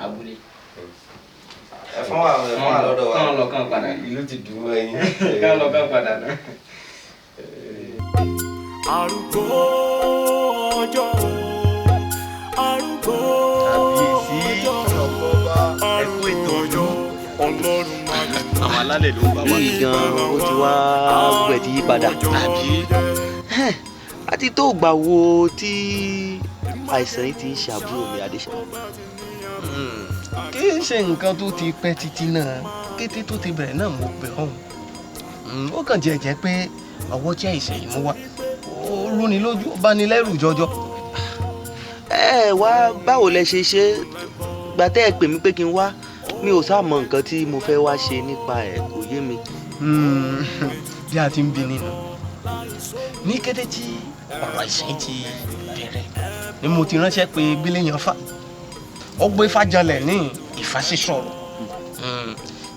Abúlé. Ẹ̀fọn wà lọ́dọ̀ wa. Kán lọ kán padà. Ìlú ti dùn mọ́ ẹyin. Kán lọ kán padà náà. Arúgbó ọjọ́, arúgbó ọjọ́, arúgbó ọjọ́, Ọlọ́run máa jẹ́. Àwọn alálẹ̀ ló ń bá wa. Yìí gan-an ó ti wá gbogbo ẹ̀ ti yí padà. Àbí? Àti tó gbà wo tí àìsàn yìí ti ń ṣe àbúrò mi Adéṣẹ́wà. Kì í ṣe nǹkan tó ti pẹ́ títí náà, kété tó ti bẹ̀rẹ̀ náà mo pè ọ̀hún. Ó kàn jẹ́ jẹ́ pé ọwọ́ tí àìsàn yìí mú wá, ó rúni lójú, ó báni lẹ́rù jọjọ. Ẹ wá, báwo lẹ ṣe ṣe gbà tẹ́ ẹ pè mí pé kí n wá, mi ò sá mọ nǹkan tí mo fẹ́ wá ṣe nípa ẹ̀, kò yé mi. Bí a ti ń bi nínú, ní kété tí ọ̀rọ̀ àìsàn ti bẹ̀rẹ̀ ni mo ti ránṣẹ́ pé Gbéléyànfà, ó gbé Ifá janlẹ̀ ní Ifá sì sọ̀rọ̀.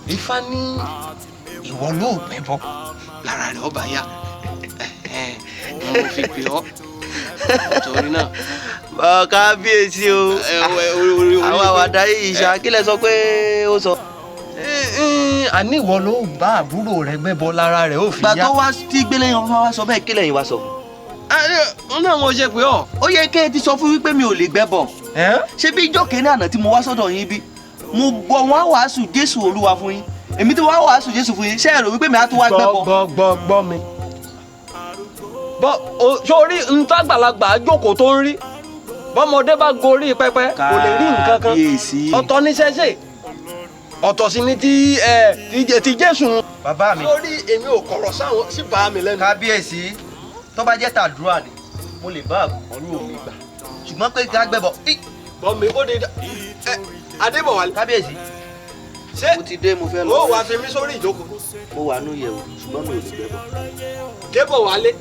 Ifá ní ìwọ ló gbẹ́bọ lára rẹ̀ ọba yá, mo fi pè ọ́ torí náà. Kábíyèsí o, àwọn àwàdà yìí ṣá, kí lẹ sọ pé ó sọ. Àní ìwọ ló bá àbúrò rẹ gbẹ́bọ lára rẹ̀ ó fi yá. Gbà tó wá tí Gbéléyànfà wá sọ bẹ́ẹ̀, kí lẹ̀yin wá sọ. N náà mo ṣe pé ọ. Ó yẹ kí ẹ ti sọ fún wípé mi ò lè gbẹ́bọ. Ṣé bí ijọ́ kìíní àná tí mo wá sọ́dọ̀ yín bí mo gbọ́ wọn á wàásù Jésù Olúwa fún yín, èmi tí wọ́n á wàásù Jésù fún yín, ṣé ẹ rò wípé mi á tún wá gbẹ́bọ. Gbọ́ gbọ́ mi. Bọ́ sórí ntàgbàlagbà jókòó tó ń rí, bọ́mọdé bá gorí pẹpẹ kò lè rí nǹkan kan. Ọ̀tọ̀ ní sẹ́sẹ̀, ọ̀tọ̀ sí ni ti Jésù. Bàbá mi. Sórí èmi ò kọ̀rọ̀ sáwọn sí bàá mi lẹ́nu. Kábíyèsí, tó bá jẹ́ tàdúrà ni mo lè bá àbúrò mi gbà, ṣùgbọ́n pé ká gbẹ́bọ. Bọ́ mi ó de Adébọ̀wálé. Kábíyèsí, ṣé mo ti dé, mo fẹ́ lọ. Ó wàá fi mí sórí ìjókòó. Mo wà nú ìyẹ̀wò, ṣùgbọ́n mi ò lè gbẹ́bọ. Débọ̀wálé.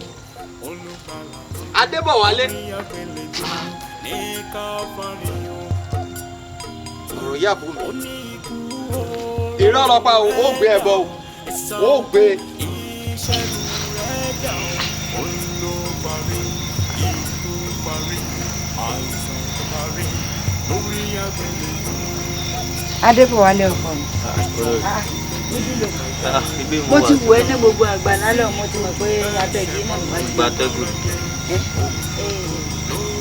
Adébọ̀wálé. Ọ̀rọ̀ yà bù mí. Irọ́ lọ́pàá o, ó gbé ẹbọ o, ó gbé. Adébọ̀wálé ọkọ mi. Mo ti wù ẹ́ ní gbogbo àgbàlá lọ, mo ti mọ̀ pé abẹ́gí náà wá sí. Gbàtẹ́gùn.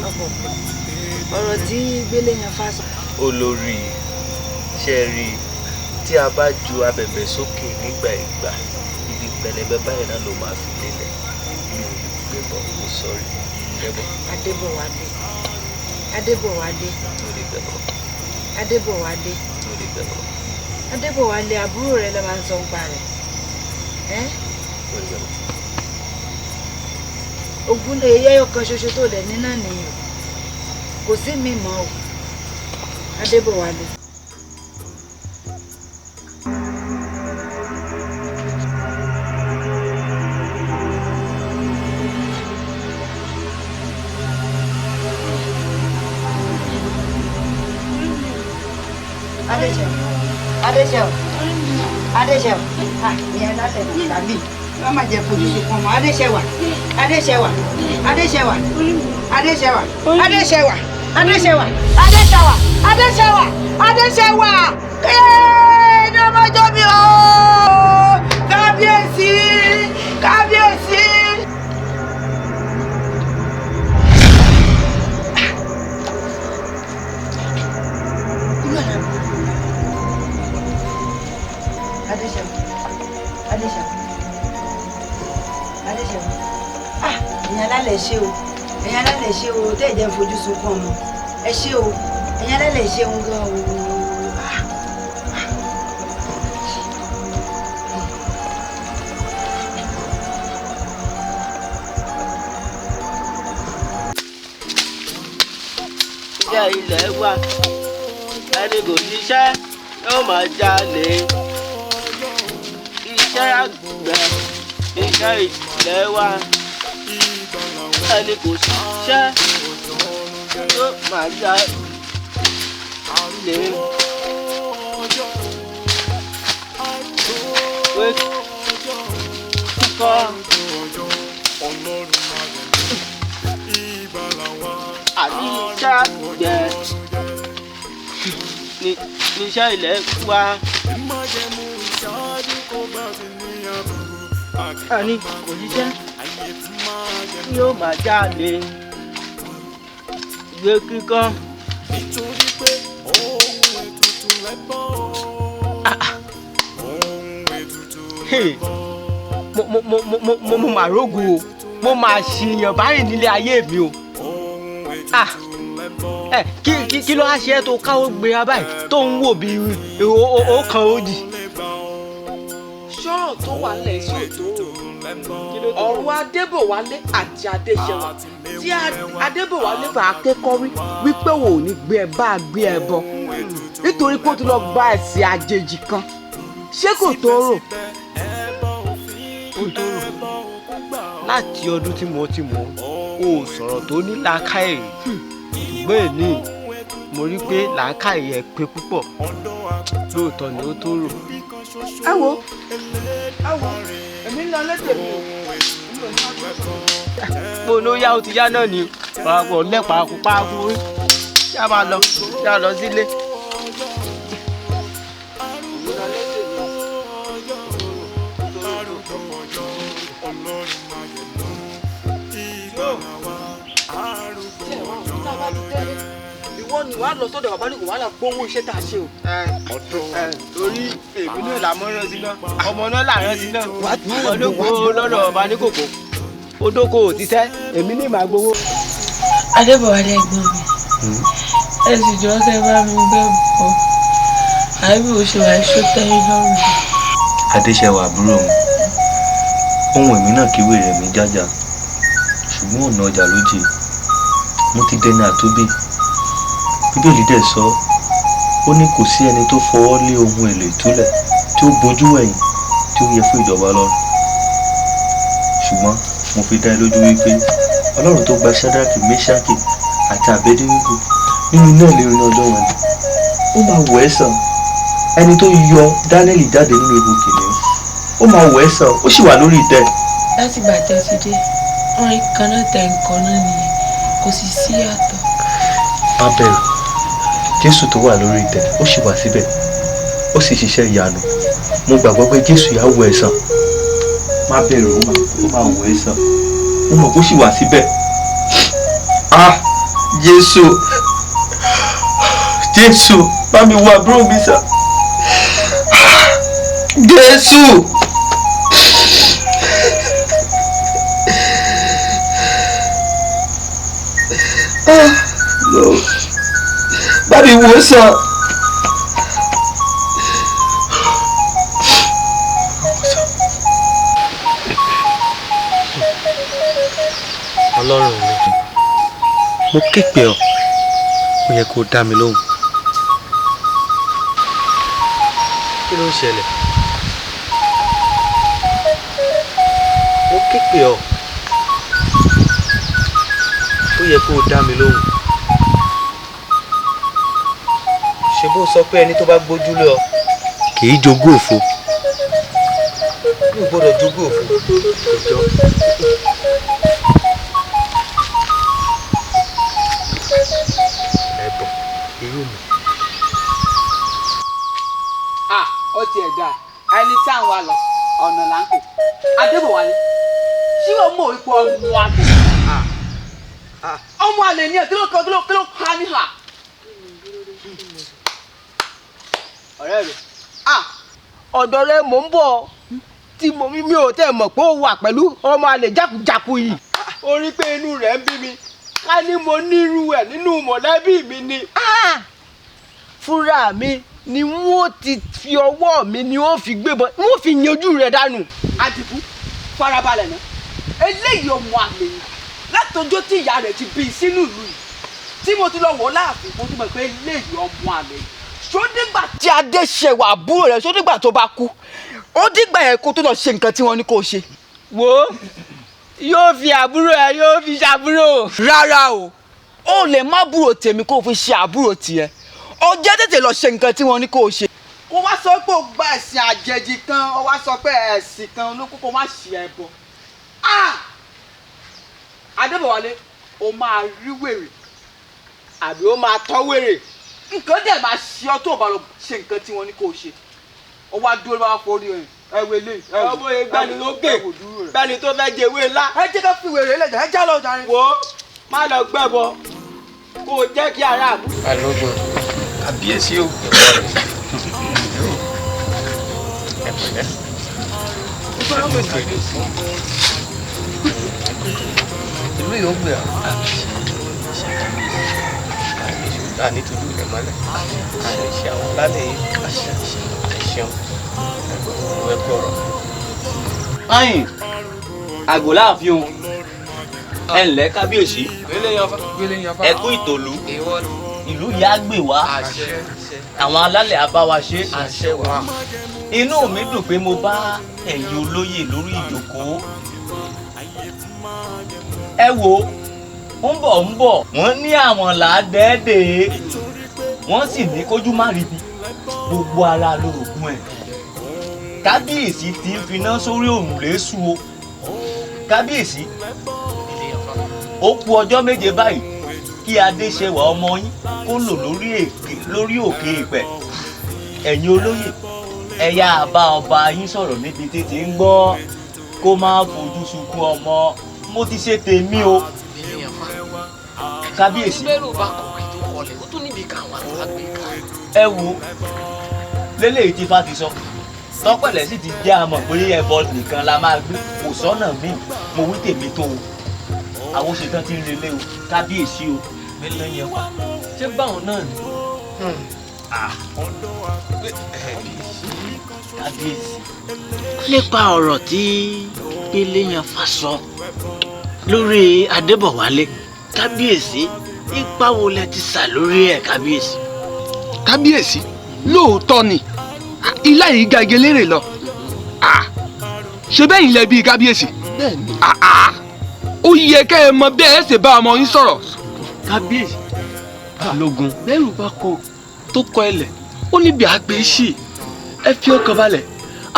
Ọkọ, ọ̀rọ̀ tí gbélé yan fa sọ. Olórí, ṣe rí i tí a bá ju abẹ̀bẹ̀ sókè nígbà ìgbà, ibi pẹlẹbẹ báyìí náà ló máa fi lélẹ̀. Mi ò lè gbé bọ̀, mo sọrí gbẹ́bọ̀. Adébọ̀wálé, Adébọ̀wálé, Mi ò lè gbẹ́bọ̀. Adébọ̀wálé, Mi ò lè gbẹ́bọ̀. Adébọ̀wálé, àbúrò rẹ ló máa ń sọ ń pa rẹ̀. Ẹ́ Mi ò lè gbẹ́bọ̀. Ogún ẹyẹ ọkàn ṣoṣo tó dẹ̀ ní náà nìyí o, kò sí mi mọ́ o, Adébọ̀wálé. Adéṣẹ́wà, Adéṣẹ́wà, Adéṣẹ́wà, ah, ìyẹn lálẹ́ náà tàbí wọ́n máa jẹ fojú sunkún ọmọ. Adéṣẹ́wà, Adéṣẹ́wà, Adéṣẹ́wà, Adéṣẹ́wà, Adéṣẹ́wà, Adéṣẹ́wà, Adéṣẹ́wà, Adéṣẹ́wà, Adéṣẹ́wà, ee ní ọmọ ìjọ mi o, kábíyèsí, kábíyèsí. Adéṣẹ́wà, Adéṣẹ́wà, Adéṣẹ́wà, ah, ẹ̀yin alálẹ̀ ṣe o, ẹ̀yin alálẹ̀ ṣe o, tẹ́ ẹ̀ jẹ́ ń fojú sunkún ọmọ, ẹ ṣe o, ẹ̀yin alálẹ̀ ṣe ń gan o. Ah. Iṣẹ́ ilẹ̀ wa, ẹni kò ṣiṣẹ́ yóò máa jalè. Iṣẹ́ àgbẹ̀, iṣẹ́ ilẹ̀ wa, ẹni kò ṣiṣẹ́ yóò máa jalè. Wé kíkọ́. Àní iṣẹ́ àgbẹ̀ níṣẹ́ ilẹ̀ wa. Ẹni kò ṣiṣẹ́ yóò máa jalè. Ìwé kíkọ́. Nítorí pé ohun ètùtù lẹ́bọ̀. Ohun ètùtù lẹ́bọ̀. Mo máa rógo o, mo máa ṣìyàn báyìí nílé ayé mi o. Ah, ẹ kí ló wá ṣe é tó káwọ́ gbéra báyìí tó ń wò bí ó kan ó dì. Ṣọ́rọ̀ tó wà nílẹ̀ sí òtó ọ̀rọ̀ Adébọ̀wálé àti Adéṣẹ́wà tí Adébọ̀wálé fà á kékọ́rí wípé wò ní gbé ẹ bá gbé ẹ bọ nítorí pé ó ti lọ gba ẹ̀sìn àjèjì kan, ṣé kò tó rò? Ó tó rò. Láti ọdún tí mo ti mọ̀ ọ́ ò sọ̀rọ̀ tó ní làákàyè, ṣùgbọ́n èmi mo rí pé làákàyè ẹ pé púpọ̀, lóòótọ́ ni ó tó rò. Ẹ wo, ẹ wo, èmi ń lọ létè mi o. Mo ló yá, ó ti yá náà ni pàápọ̀ lẹ́pàá kú pàápọ̀ yá máa lọ, yá lọ sílé. Ìwọ ni wàá lọ sọ́dọ̀ bàbá ní kò wàá lọ gbowó iṣẹ́ tá a ṣe o. Torí èmi náà là mọ́ rán sí náà, ọmọ náà là rán sí náà, wọ́n ló gbowó lọ́dọ̀ bàbá ní kòkó, ó dóko òtísẹ́, èmi ní màá gbowó. Adébọ̀wálé ẹ̀gbọ́n mi, ẹ sì jọ̀ọ́ kẹ́ bá mi gbẹ́ bọ̀, àbí mo ṣe wàá ṣó tẹ́yìn lọ́rùn. Adéṣẹ́wà àbúrò mi, ohun èmi náà kí wèrè mi jájà, ṣùgbọ́n ọ̀nà ọjà ló jì, mo ti dẹni àtúbì. Bíbélì dẹ̀ sọ, ó ní kò sí ẹni tó fọwọ́ lé ohun èlò ìtúlẹ̀ tí ó bojú ẹ̀yìn tí ó yẹ fún ìjọba Ọlọ́run. Ṣùgbọ́n mo fi dá ẹ lójú wípé Ọlọ́run tó gba Ṣádraki, Méṣákì àti Àbẹ́dínígò nínú iná ìléru ní ọjọ́ wọn ni ó máa wọ̀ ẹ́ sàn. Ẹni tó yọ Dánẹ́lì jáde nínú ihò kìnìún, ó máa wọ̀ ẹ́ sàn, ó sì wà lórí ìtẹ́. Látìgbà tẹ́ ti dé, orin kan náà tẹ̀ ń kọ náà nìyẹn, kò sì sí yàtọ̀. Má bẹ̀rù, Jésù tó wà lórí ìtẹ́ ó sì wà síbẹ̀, ó sì ṣiṣẹ́ ìyanu. Mo gbàgbọ́ pé Jésù yà wọ̀ ẹ́ sàn. Má bẹ̀rù, ó máa wọ̀ ẹ́ sàn. Mo mọ̀ kó sì wà síbẹ̀. Ah, Jésù, Jésù, bá mi wo àbúrò mi sàn. Jésù. Ah, no. Bá mi wò sàn. Ọlọ́run mi, mo ké pè ọ́, ó yẹ kó dá mi lóhùn. Kí ló ń ṣẹlẹ̀? Mo ké pè ọ́, ó yẹ kó dá mi lóhùn. Ṣé bó sọ pé ẹni tó bá gbójú lé ọ kì í jogún òfo? Mi ò gbọ́dọ̀ jogún òfo, kò jọ. Ẹ̀bọ̀ irú mi. Ah, ó tiẹ̀ dáa, ẹni tí à ń wá lọ ọ̀nà là ń pè. Adébọ̀wálé, ṣé o mọ̀ wípé ọmọ àlè? Ọmọ àlè ni ẹ̀, kí ló kọ́ ní hà? Ọ̀rẹ́ rẹ̀, ọ̀dọ̀ rẹ mò ń bọ̀ tí mi ò tẹ́ mọ̀ pé ó wà pẹ̀lú ọmọ àlè jákujàku yìí. Ó rí pé inú rẹ̀ ń bí mi, ká ní mo nírú ẹ̀ nínú mọ̀lẹ́bí mi ni. Fúnra mi ni wọ́n ti fi ọwọ́ mi ni wọ́n fi gbébọn, wọ́n fi yanjú rẹ̀ dànù. Àdìgún, farabalẹ̀ náà, eléyìí ọmọ àlè ni látọjọ́ tí ìyá rẹ̀ ti bí i sínú ìlú yìí tí mo ti lọ wọ̀ láàfin, mo ti mọ̀ pé eléyìí ọmọ àlè ni. Ṣódìgbà tí Adéṣẹwà àbúrò rẹ̀, ṣódìgbà tó bá kú, ó dìgbà yẹn kó tó lọ ṣe nǹkan tí wọ́n ní kó ṣe. Wo, yóò fi àbúrò ẹ, yóò fi ṣàbúrò. Rárá o, ó lè má búrò tèmi kó fi ṣe àbúrò tiẹ̀. Ó jẹ́ tètè lọ ṣe nǹkan tí wọ́n ní kó ṣe. Kó wá sọ pé ó gba ẹ̀sìn àjèjì kan, ó wá sọ pé ẹ̀sìn kan ló kó má ṣe ẹbọ. Adébọ̀wálé, o máa rí wèrè àbí o máa tọ́ wèrè. Nǹkan dẹ̀ máa ṣe ọ́ tó o bá lọ ṣe nǹkan tí wọ́n ní kó ṣe. Ó wá dúró bá forí ẹ̀ ẹ wo eléyìí. Ọmọ yẹn gbani lókè, gbani tó fẹ́ jẹ ewé ńlá. Ẹ jẹ́ ká fi wèrè lẹ̀, ẹ já lọ jàre. Wo, má lọ gbẹ́bọ, kó o jẹ́ kí ara àbú. Balógun, kábíyèsí o. Ẹ pẹ̀lẹ́. Ìlú yóò gbé ọ. Àní tójú rẹ̀ mọ́lẹ̀. Àní ṣe àwọn lálẹ́ yìí. Ẹ ṣeun. Ẹ kú ọ̀rọ̀. Ayin, àgò láàfin o. Ẹ ǹlẹ́ kábíyèsí. Ẹ kú ìtòlú. Ìlú yìí á gbè wá. Àwọn alálẹ̀ á bá wa ṣe. Inú mi dùn pé mo bá ẹ̀yin olóyè lórí ìjókòó. Ẹ wo, ń bọ̀ wọ́n ní àwọn làádẹ́ẹ̀dẹ́, wọ́n sì ní kójú má ríbi, gbogbo ara lóògùn ẹ̀. Kábíyèsí ti ń finá sórí òrùlé sùn o. Kábíyèsí, ó kù ọjọ́ méje báyìí kí Adéṣẹwà ọmọ yín kó lò lórí òkè ìpẹ́. Ẹ̀yin olóyè, ẹ yá bá ọba yín sọ̀rọ̀ níbi títí ń gbọ́, kó má fojú sunkún ọmọ. Mo ti ṣe tèmi o. Kábíyèsí. Ẹ wo, lélẹ́yìí tí Ifá ti sọ, tọ́pẹ̀lẹ̀ sì ti jẹ́ àmọ̀ pé ẹbọ nìkan la máa gbé, kò sọ́nà míì. Mo wí tèmi tó o, àwọn ṣetán ti ń relé o, kábíyèsí o. Ṣé báwọn náà ni? Kábíyèsí. Nípa ọ̀rọ̀ tí Gbéléyànfà sọ lórí Adébọ̀wálé, kábíyèsí, ipa wo lẹ ti sà lórí ẹ̀ kábíyèsí? Kábíyèsí, lóòótọ́ ni ilá yìí ga igi lérè lọ. Ṣé bẹ́ẹ̀ ilẹ̀ bíi kábíyèsí? Ó yẹ kẹ́ ẹ mọ bí ẹ ṣe bá ọmọ yín sọ̀rọ̀. Kábíyèsí, balógun, bẹ́rù bá kọ tó kọ ẹlẹ̀, ó níbi àgbẹ̀ sí. Ẹ fi ọkàn balẹ̀,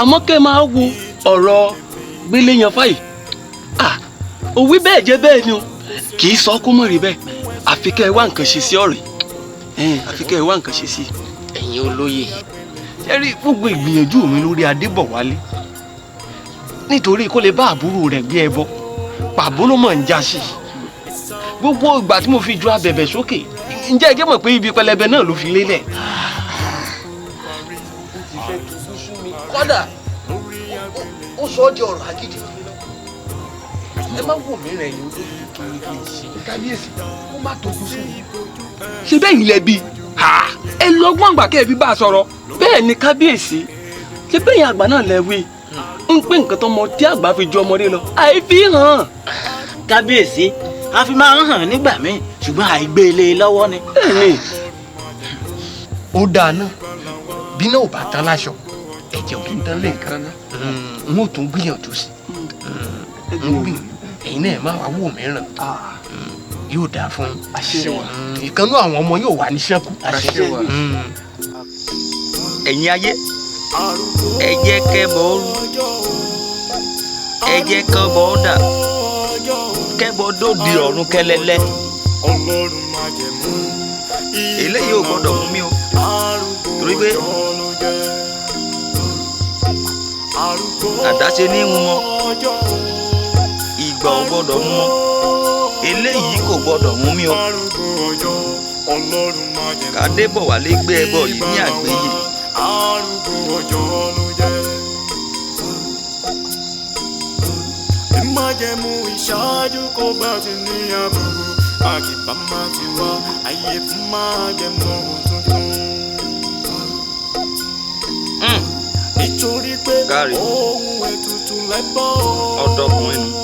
àmọ́ kẹ́ ẹ máa wo ọ̀rọ̀ Gbéléyanfá yìí. Òwí bẹ́ẹ̀ jẹ́ bẹ́ẹ̀ ni o, kì í sọ kó mọ̀ rí bẹ́ẹ̀. Àfi kẹ́ ẹ wá nǹkan ṣe sí ọ̀rẹ́, àfi kẹ́ ẹ wá nǹkan ṣe sí. Ẹ̀yin olóye, ṣe rí gbogbo ìgbìyànjú mi lórí Adébọ̀wálé nítorí kó lè bá àbúrò rẹ̀ gbé ẹbọ, pàbó ló mọ̀ ń já sí. Gbogbo ìgbà tí mo fi ju abẹ̀bẹ̀ sókè, ǹjẹ́ ẹ jẹ́ mọ̀ pé ibi pẹlẹbẹ náà ló fi lélẹ̀. Kódà ó sọ ọ́ di ọ̀rọ̀ agídí. Ẹ má wò mí rẹ̀ yín kábíyèsí, kó má tójú fún mi. Ṣé bẹ́ẹ̀ ilẹ̀ bíi ẹ lọ́gbọ́n àgbà kẹ́ ẹ fi bá a sọ̀rọ̀. Bẹ́ẹ̀ ni kábíyèsí, ṣé bẹ́ẹ̀ yẹn àgbà náà lẹ wí ń pé nǹkan tọmọ tí àgbà fi ju ọmọdé lọ àìfi hàn. Kábíyèsí, a fi máa ń hàn nígbà míì, ṣùgbọ́n àìgbé ilé lọ́wọ́ ni. Bẹ́ẹ̀ni. Ó dáa náà, bí náà ò bá tán láṣọ, ẹ̀jẹ̀ ò kí ń tán lé nǹkan náà. N ó tún gbìyànjú sí i. Ẹ̀yin náà má wá wò mí ràn. Yóò dáa fún ìkànnú àwọn ọmọ yóò wà ní sẹ́kù. Ẹ̀yin ayé, ẹ jẹ́ kẹ́bọ̀ ó rú, ẹ jẹ́ kẹ́bọ̀ ó dà, kẹ́bọ̀ dòdì ọ̀run kẹ́lẹ́lẹ́. Eléyìí ò gbọ́dọ̀ mú mi o, torí pé àdáṣe ní mú wọn, ìgbà ò gbọ́dọ̀ mú wọn, eléyìí kò gbọ́dọ̀ mú mi o. K'Adébọ̀wálé gbé ẹbọ yìí ní àgbéyè. Májẹ̀mú ìṣáájú kò bá ti ní àbùkù, àkìbá má ti wá ayé fún májẹ̀mú tuntun. Nítorí pé ohun ètùtù lẹ́bọ̀. Ọ̀dọ́kùnrin nù.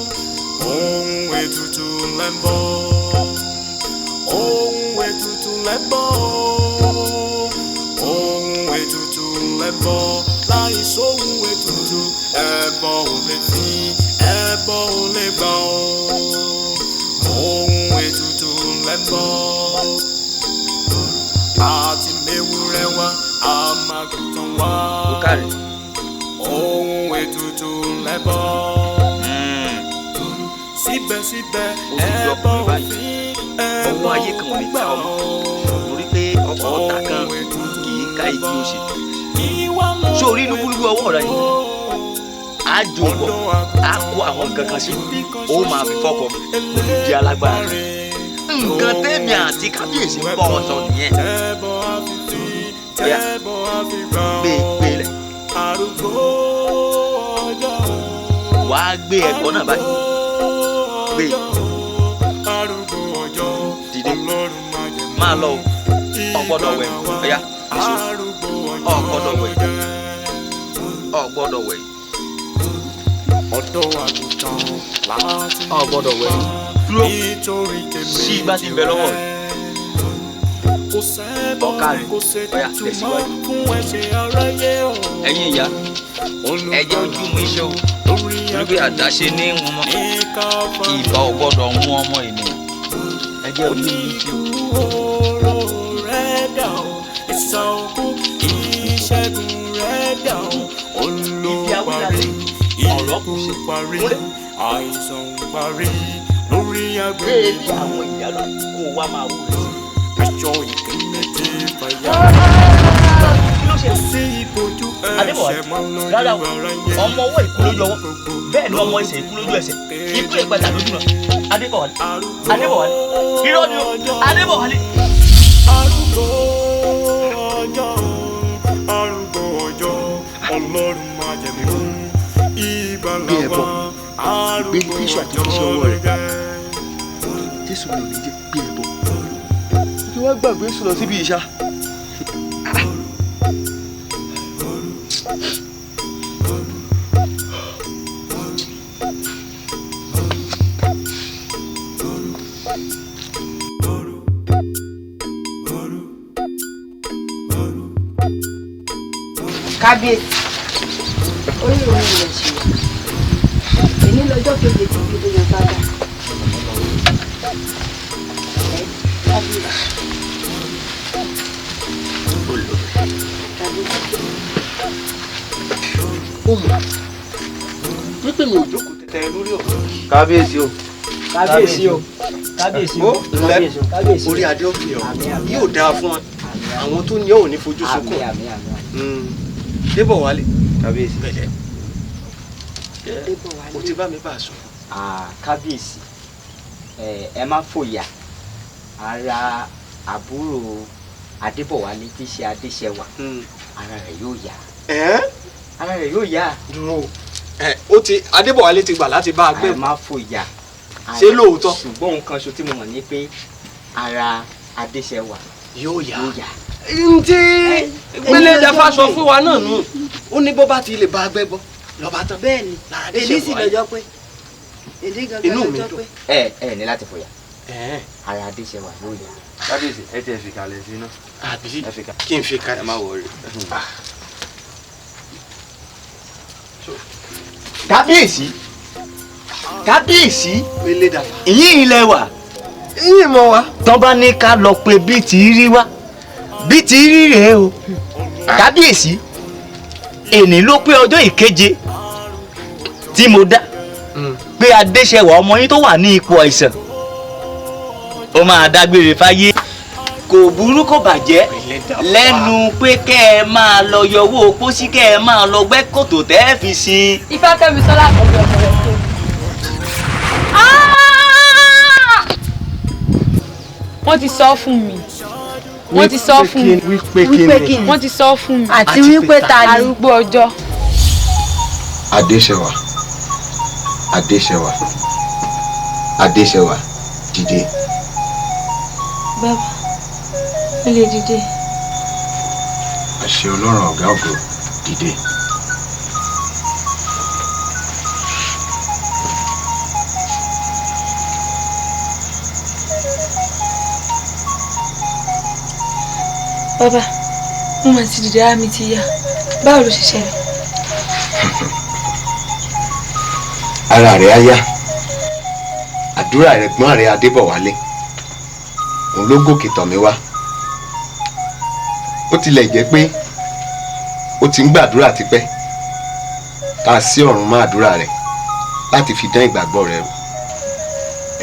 Ohun ètùtù lẹ́bọ̀. Ohun ètùtù lẹ́bọ̀. Ohun ètùtù lẹ́bọ̀. Láì sóhun ètùtù, ẹbọ ò lè fi, ẹbọ ò lè gbà ó. Ohun ètùtù lẹ́bọ̀. Àti mewúrẹ́ wá, àmàgùtàn wá. Ohun ètùtù lẹ́bọ̀. Síbẹ̀síbẹ̀ ẹbọ òfin, ẹbọ ọwọ́ ayé kan ò ní ta ọmọ, torí pé ọkọ̀ ọ̀tá kan kì í ká igi òsè. Sórí lúbúlúbú ọwọ́ rẹ yìí, á jò bọ̀, á kó àwọn nǹkan kan sí, ó máa fi fọkọ̀ mi, ó di alágbára. Nǹkan tẹ́mi àti kábíyèsí ń bọ̀ sọ nìyẹn. Ọ̀yá, gbé gbé lẹ̀. Wàá gbé ẹ̀kọ́ náà báyìí. Gbé. Dìde. Máa lọ o. Ò gbọ́dọ̀ wẹ̀. Ọ̀yá, èso. Ò gbọ́dọ̀ wẹ̀. Ò gbọ́dọ̀ wẹ̀. Ò gbọ́dọ̀ wẹ̀. Dúró. Sí igbá tí ń bẹ lọ́wọ́ rẹ̀. Ọ̀ka rẹ̀. Ọ̀yá, tẹ̀síwájú. Ẹ̀yin ìyá, ẹ jẹ́ ojú mu iṣẹ́ o. Torí pé àdáṣe ní ń mọ, ìbá ò gbọ́dọ̀ mú ọmọ ènìyàn. Ẹ jẹ́ ojú mu iṣẹ́ o. Oró rẹ̀ dà o, ìsàn òkú ìṣẹ́gun rẹ̀ dà o. Olùparí, ikú parí, àìsàn parí lórí agbègbè. Bẹ́ẹ̀ni àwọn ìyá ló kó wa máa wú rẹ̀ sí. Aṣọ ìkíni ti fàyà. Adébọ̀wálé, rárá o, ọmọ ọwọ́ ìkú lójú ọwọ́, bẹ́ẹ̀ ni ọmọ ẹsẹ̀ ìkú lójú ẹsẹ̀, ikú ìpẹta lójú náà. Adébọ̀wálé, Adébọ̀wálé, irọ́ ni o, Adébọ̀wálé. Arúgbó ọjọ́, arúgbó ọjọ́, Ọlọ́run máa jẹ̀ mí Gbé ẹbọ, gbé Jésù àti iṣẹ́ ọwọ́ rẹ̀. Jésù mi ò ní jẹ́ gbé ẹbọ. Kí wọ́n gbàgbé sùn lọ síbi ìṣá. Kábíyèsí, orí òun rẹ̀ ṣe èní lọ́jọ́ keje tí gbogbo yẹn bá dà. Ó mọ̀ wípé mi ò jókòó tẹ̀tẹ̀ lórí ọ̀rọ̀. Kábíyèsí o. Kábíyèsí o. Kábíyèsí o. Kábíyèsí o. Kábíyèsí o. Orí adé òkè ọ yóò dáa fún ọ, àwọn tó ní ọ ò ní fojú sunkún. Débọ̀ wálé. Kábíyèsí. Pẹ̀lẹ́, o ti bá mi bá a sọ. Kábíyèsí, ẹ má fòyà, ara àbúrò Adébọ̀wálé tí í ṣe Adéṣẹwà, ara rẹ̀ yóò yá. Ara rẹ̀ yóò yá. Dúró, ó ti Adébọ̀wálé ti gbà láti bá a gbé. Ẹ má fòyà. Ṣé lóòótọ́? Ṣùgbọ́n nǹkan ṣo tí mo mọ̀ ni pé ara Adéṣẹwà yóò yá. Ntí gbélé dafa sọ fún wa náà nù, ó ní bó bá ti lè bá a gbẹ́ bọ́ lọ́ba tán. Bẹ́ẹ̀ni, èyí sì lọ́jọ́ pé èyí gangan lọ́jọ́ pé. Ẹ ní láti fòyà, ara Adéṣẹwà yóò yá. Kábíyèsí, ẹ tiẹ̀ fi kalẹ̀ sí iná. Àbí kí n fi kalẹ̀? Ẹ má wọrí. Kábíyèsí, kábíyèsí, ìyín ilẹ̀ wà. Ìyín mọ wa. Tán bá ní ká lọ pé bí ti rí wá, bí ti rí rèé o. Kábíyèsí, èní ló pé ọjọ́ ìkeje tí mo dá pé Adéṣẹwà ọmọ yín tó wà ní ipò àìsàn ó máa dágbére fáyé. Kò burú, kò bàjẹ́ lẹ́nu pé kẹ́ ẹ máa lọ yọwọ́ pósí, kẹ́ ẹ máa lọ gbẹ́ kòtò tẹ́ ẹ fi sin. Ifákẹ́mi sọ́lá àkọ́bí ọmọ rẹ̀ tó. Wọ́n ti sọ fún mi. Wọ́n ti sọ fún mi. Wípé kí ni? Wọ́n ti sọ fún mi. Àti wípé ta ni? Arúgbó ọjọ́. Adéṣẹwà, Adéṣẹwà, Adéṣẹwà, dìde. Bàbá, mo lè dìde. Àṣẹ Ọlọ́run ọ̀gá ògo, dìde. Bàbá, mo mà ti dìde, ara mi ti yá. Báwo ló ṣe ṣẹlẹ̀? Ara rẹ̀ á yá. Àdúrà rẹ̀ gbọ́n rẹ̀ Adébọ̀wálé òun ló gòkè tọ̀ mí wá. Ó tilẹ̀ jẹ́ pé ó ti ń gbàdúrà tipẹ́ tá a sí ọ̀run mọ́ àdúrà rẹ̀ láti fi dán ìgbàgbọ́ rẹ̀ rò.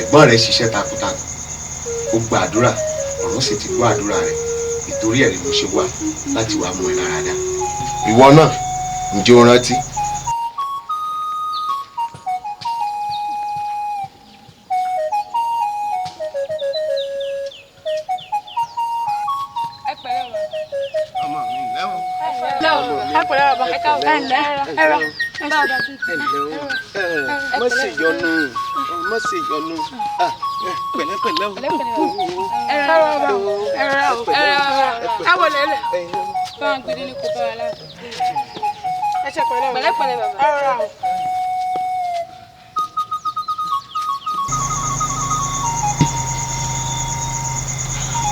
Ẹ̀gbọ́n rẹ̀ ṣiṣẹ́ takuntakun, ó gba àdúrà, ọ̀run sì ti gbọ́ àdúrà rẹ̀. Ìtorí ẹ̀ ni mo ṣe wá láti wá mú ẹ lára dá. Ìwọ náà, ǹjẹ́ o rántí? Má ṣe yọnu, má ṣe yọnu, pẹ̀lẹ́pẹ̀lẹ́ o. Pẹ̀lẹ́pẹ̀lẹ́ bàbá.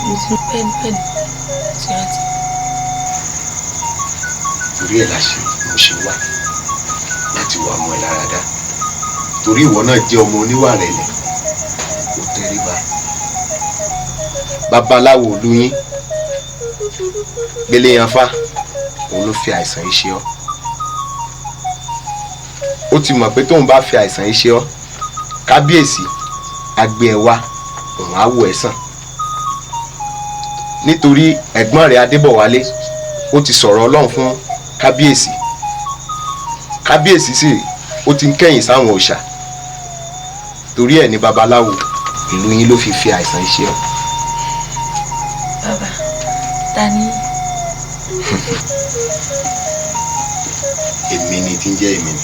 Mo ti bẹ́ẹ̀ni bẹ́ẹ̀ni ti rántí. Torí ẹ̀ la ṣe mo ṣe wá láti wá mú ẹ lára dá, torí ìwọ náà jẹ́ ọmọ oníwà rẹ̀lẹ̀, ó tẹríba. Babaláwo ìlú yín Gbéléyanfá òun ló fi àìsàn yìí ṣe ọ́. Ó ti mọ̀ pé tóun bá fi àìsàn yìí ṣe ọ́, kábíyèsí á gbé ẹ wá, òun á wò ẹ́ sàn. Nítorí ẹ̀gbọ́n rẹ̀ Adébọ̀wálé ó ti sọ̀rọ̀ Ọlọ́run fún kábíyèsí. Kábíyèsí sì ó ti ń kẹ́yìn sáwọn òòṣà. Torí ẹ̀ ní babaláwo ìlú yín ló fi fi àìsàn yìí ṣe ọ́. Bàbá, ta ni? Èmi ni tí ń jẹ́ èmi ni.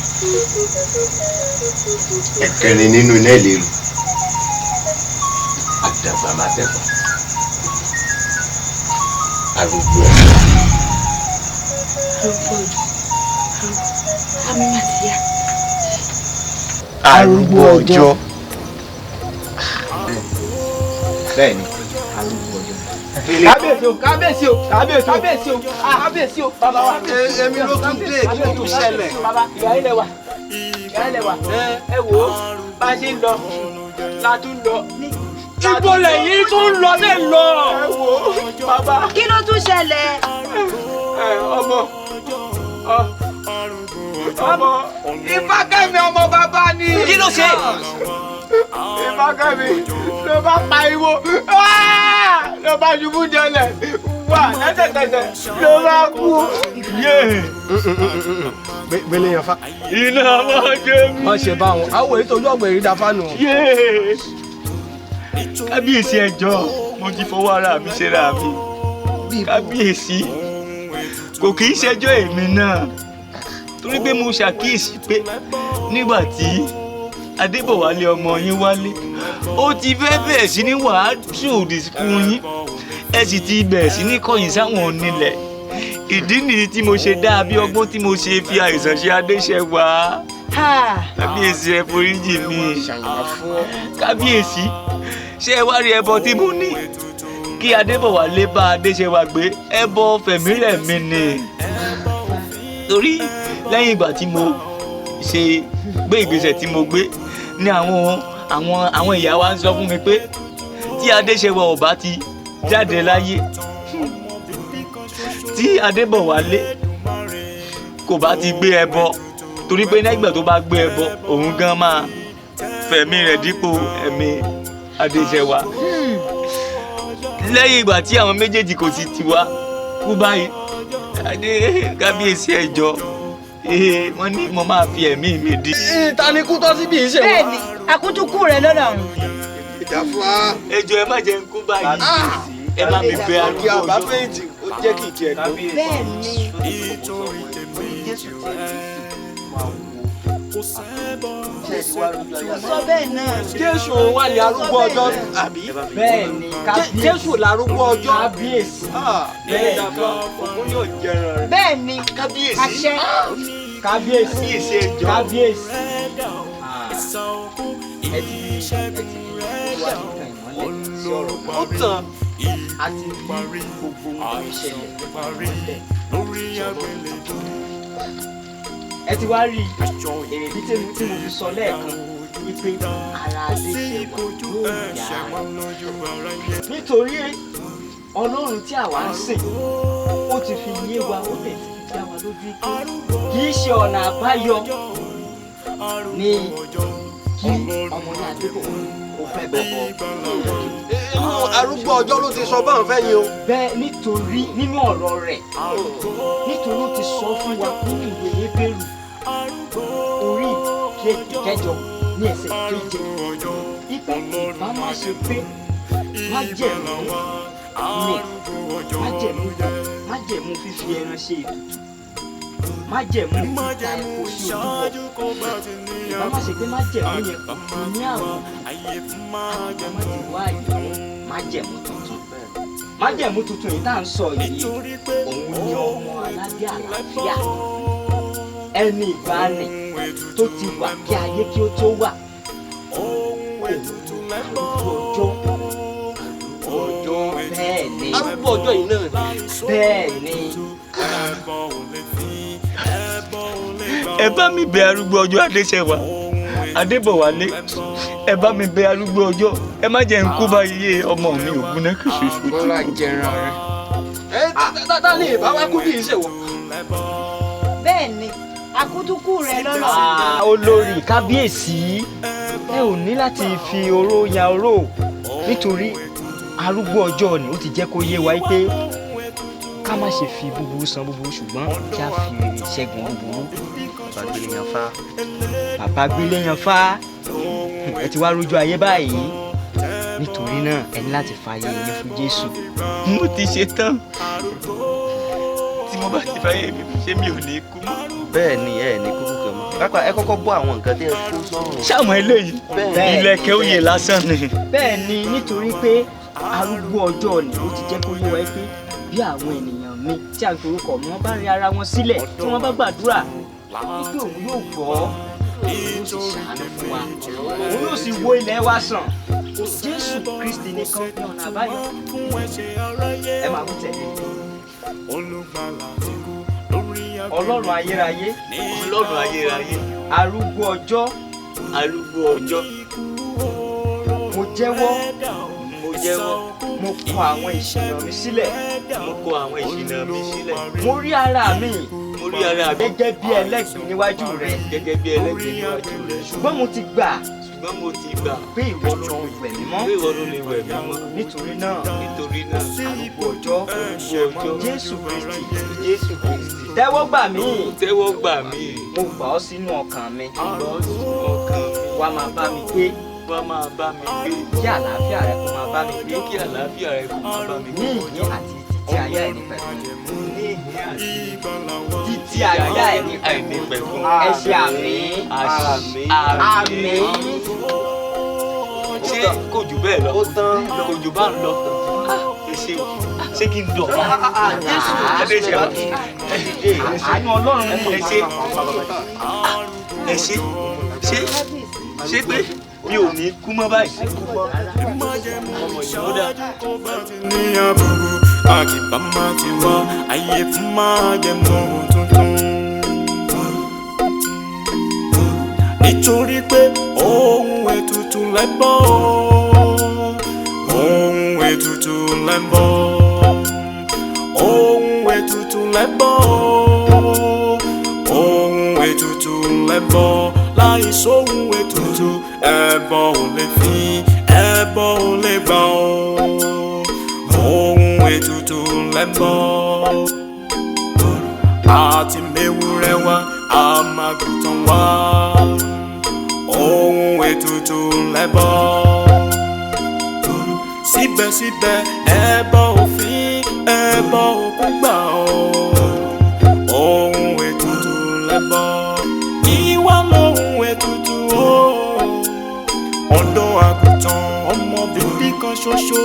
Ẹ̀kẹrin nínú iná ìléru. Àdàgbà máa tẹ̀fọ́. Arúgbó ọjọ́. Arúgbó ọjọ́. Àmì máa ti yá. Arúgbó ọjọ́. Bẹ́ẹ̀ni, arúgbó ọjọ́. Kábíyèsí o, kábíyèsí o, kábíyèsí o, kábíyèsí o, kábíyèsí o, bàbá wa. Èmi ló tún dé, kí ló tún ṣẹlẹ̀? Bàbá, ìyá ilẹ̀ wa, ìyá ilẹ̀ wa, ẹ wò ó, bá a ṣe ń lọ, la tún lọ. Ibo lẹ́yìn tún lọ lẹ́ lọ. Ẹ wo bàbá. Kí ló tún ṣẹlẹ̀? Ẹ ọmọ ọmọ Ifákẹ́mi ọmọ bàbá ni. Kí ló ṣe? Ifákẹ́mi ló bá pariwo ló bá ṣubú jẹlẹ̀ wà lẹ́sẹ̀kẹsẹ̀ ló bá kú. Gbélé yan fa. Iná máa jẹ mí. Má ṣe bá wọn, àwọn èyí tó ojú ọ̀gbìn rí da fánu. Kábíyèsí ẹ jọ̀ọ́, mo ti fọwọ́ ara mi ṣera mi. Kábíyèsí, kò kì í ṣẹjọ́ èmi náà. Torí pé mo ṣàkíyèsí pé nígbà tí Adébọ̀wálé ọmọ yín wálé, ó ti fẹ́ bẹ̀rẹ̀ sí ní wàásù òdì fún yín. Ẹ sì ti bẹ̀rẹ̀ sí ní kọ̀yìn sáwọn onílẹ̀. Ìdí nìyí tí mo ṣe dá bí ọgbọ́n tí mo ṣe fi àìsàn ṣe Adéṣẹwà. Kábíyèsí ẹ foríjì mi. Kábíyèsí, ṣé ẹ wá rí ẹbọ tí mo ní kí Adébọ̀wálé bá Adéṣẹwà gbé? Ẹbọ fẹ̀mílẹ̀ mi ni. Torí lẹ́yìn ìgbà tí mo ṣe gbé ìgbésẹ̀ tí mo gbé ni àwọn ìyá wa ń sọ fún mi pé tí Adéṣẹwà ò bá ti jáde láyé, tí Adébọ̀wálé kò bá ti gbé ẹbọ, torí pé nígbà tó bá gbé ẹbọ òun gan máa fẹ̀mí rẹ̀ dípò ẹ̀mí Adéṣẹwà. Lẹ́yìn ìgbà tí àwọn méjèèjì kò sì ti wá kú báyìí, adé kábíyèsí ẹ jọ̀ọ́, wọ́n ní mo máa fi ẹ̀mí mi di. Ta ni kú tọ́ síbi ìṣe wọn? Bẹ́ẹ̀ni, àkútúkù rẹ lọ́dọ̀ ọ̀run. Ìjàfá. Ẹ jọ̀ọ́ ẹ má jẹ́ n kú báyìí. Ẹ bá mi bẹ̀ arúgbó Kí a bá ọjọ́. fẹ̀yìntì, ó jẹ́ kí ìjẹ́ ẹ̀gbọ́n. Bẹ́ẹ̀ni. Sọ bẹ́ẹ̀ náà. Jésù wà ní arúgbó ọjọ́ àbí? Bẹ́ẹ̀ni, kábíyèsí. Jésù lárúgbó ọjọ́. Kábíyèsí. Bẹ́ẹ̀ni, ògún yóò jẹran rẹ̀. Bẹ́ẹ̀ni. Kábíyèsí. Àṣẹ. Kábíyèsí. Kábíyèsí. Ẹ ti wá nǹkan ìmọ́lẹ̀ sí ọ̀rọ̀ Ó tàn. A ti rí gbogbo ohun tó ń ṣẹlẹ̀ mọ́lẹ̀ sí ọ̀rọ̀. Ẹ ti wá rí èrèdí tí mo fi sọ lẹ́ẹ̀kan wípé ara Adéṣẹwà yóò yá. Nítorí Ọlọ́run tí àwa ń sìn, ó ti fi yé wa, ó dẹ̀ ti fi dá wa lójú pé kì í ṣe ọ̀nà àbáyọ ní kí ọmọ ní Adébọ̀wálé kó fẹ́ bọ̀bọ̀. Inú arúgbó ọjọ́ ló ti sọ báwọn fẹ́ yín o. Bẹ́ẹ̀ nítorí nínú ọ̀rọ̀ rẹ̀, nítorí ó ti sọ fún wa nínú ìwé Hébérù orí kẹjọ ní ẹsẹ̀ keje ipe ìbá má ṣe pé májẹ̀mú ni májẹ̀mú fífi ẹran ṣe ètùtù, májẹ̀mú títa ẹ̀kọ́ sí ojúbọ, ìbá má ṣe pé májẹ̀mú yẹn kò fún ní àbùkù, àbá má ti wá àyè fún májẹ̀mú tuntun. Májẹ̀mú tuntun yìí tá à ń sọ yìí, òun ni ọmọ aládé àlàáfíà, ẹni ìgbàanì tó ti wà kí ayé kí ó tó wà, òun arúgbó ọjọ́. Ọjọ́. Bẹ́ẹ̀ ni. Arúgbó ọjọ́ yìí náà. Bẹ́ẹ̀ ni. Ẹ bá mi bẹ̀ arúgbó ọjọ́ Adéṣẹwà, Adébọ̀wálé, ẹ bá mi bẹ̀ arúgbó ọjọ́, ẹ má jẹ́ n kú báyìí, ọmọ mi ò gúnná kí ṣoṣo. Bọ́lá jẹran rẹ̀. Ẹ tá ní ìbá wa kú bí ìṣe wọ. Bẹ́ẹ̀ni, àkútúkù rẹ lọ́rọ̀. Olórí kábíyèsí, ẹ ò ní láti fi oró yan oró, nítorí arúgbó ọjọ́ ni ó ti jẹ́ kó yé wa pé ká má ṣe fi búburú san búburú, ṣùgbọ́n kí a fi rere ṣẹ́gun búburú. Bàbá gbélé yan fá. Bàbá gbélé yan fá. Ẹ ti wá rójú ayé báyìí, nítorí náà ẹ ní láti fààyè yín fún Jésù. Mo ti ṣe tán. Tí mo bá ti fààyè mi, ṣé mi ò ní kú mọ́? Bẹ́ẹ̀ ni, ẹ ní kúkú kan mọ́. Pápá ẹ kọ́kọ́ bọ́ àwọn nǹkan tí ẹ kó sọ́run. Ṣáwọn eléyìí ìlẹ̀kẹ̀ oyè lásán ni. Bẹ́ẹ̀ ni, nítorí pé arúgbó ọjọ́ ni ó ti jẹ́ kó yé wa pé bí àwọn ènìyàn mi tí a ń forúkọ mi wọ́n bá rí ara wọn sílẹ̀, tí wọ́n bá gbàdúrà wípé òun yóò gbọ́, òun yóò sì ṣàánú fún wa, òun yóò sì wo ilẹ̀ wa sàn. Jésù Kristi nìkan ní ọ̀nà àbáyọ. Ẹ máa wí tẹ̀lé. Ọlọ́run ayérayé. Ọlọ́run ayérayé. Arúgbó ọjọ́. Arúgbó ọjọ́. Mo jẹ́wọ́ jẹ́wọ́. Mo kọ àwọn ìṣìnà mi sílẹ̀. Mo kọ àwọn ìṣìnà mi sílẹ̀. Mo rí ara mi. Mo rí ara mi. Gẹ́gẹ́ bí ẹlẹ́gbin níwájú rẹ. Gẹ́gẹ́ bí ẹlẹ́gbin níwájú rẹ. Ṣùgbọ́n mo ti gbà. Ṣùgbọ́n mo ti gbà. Pé ìwọ ló lè wẹ̀ mí mọ́. Pé ìwọ ló lè wẹ̀ mí mọ́. Nítorí náà. Nítorí náà. Arúgbó ọjọ́. Arúgbó ọjọ́. Jésù Kristi. Jésù Kristi. Tẹ́wọ́ gbà mí. Tẹ́wọ́ gbà mí. Mo gbà ọ́ sínú ọkàn mi. Mo gbà ọ́ sínú ọkàn mi. Wá máa bá mi gbé. Wá máa bá mi gbé. Kí àlàáfíà rẹ kó máa bá mi gbé. Kí àlàáfíà rẹ kó máa bá mi gbé. Ní ìyìn àti títí ayé ẹni pẹ̀lú. Ní ìyìn àti títí ayé ẹni pẹ̀lú. Ẹ ṣe àmín. Àmín. Àmín. Ṣé kò jù bẹ́ẹ̀ lọ? Kò jù bá ń lọ. Ẹ ṣe o. Ṣé kí n dọ̀? Jésù Adéṣẹ́wà. Àánú Ọlọ́run ni. Ẹ ṣe. Ẹ ṣe. Ṣé ṣé pé mi ò ní kú mọ́ báyìí? Ọmọ ìyàwó dà. Ní àbúrò àkìbá máa ti wá ayé fún máa jẹ mọ́ tuntun. Nítorí pé ohun ètùtù lẹ́bọ̀, ohun ètùtù lẹ́bọ̀, ohun ètùtù lẹ́bọ̀, ohun ètùtù lẹ́bọ̀, láì sóhun ètùtù ẹbọ ò lè fi ẹbọ ò lè gbà ó. Ohun ètùtù lẹ́bọ̀, àti mewúrẹ́ wá àmàgùtàn wá. Ohun ètùtù lẹ́bọ̀, síbẹ̀síbẹ̀ ẹbọ òfin ẹbọ òkú gbà ó. Ohun ètùtù lẹ́bọ̀, ìwà lóhun ètùtù ó. Ọ̀dọ́ àgùntàn ọmọ bíbí kan ṣoṣo.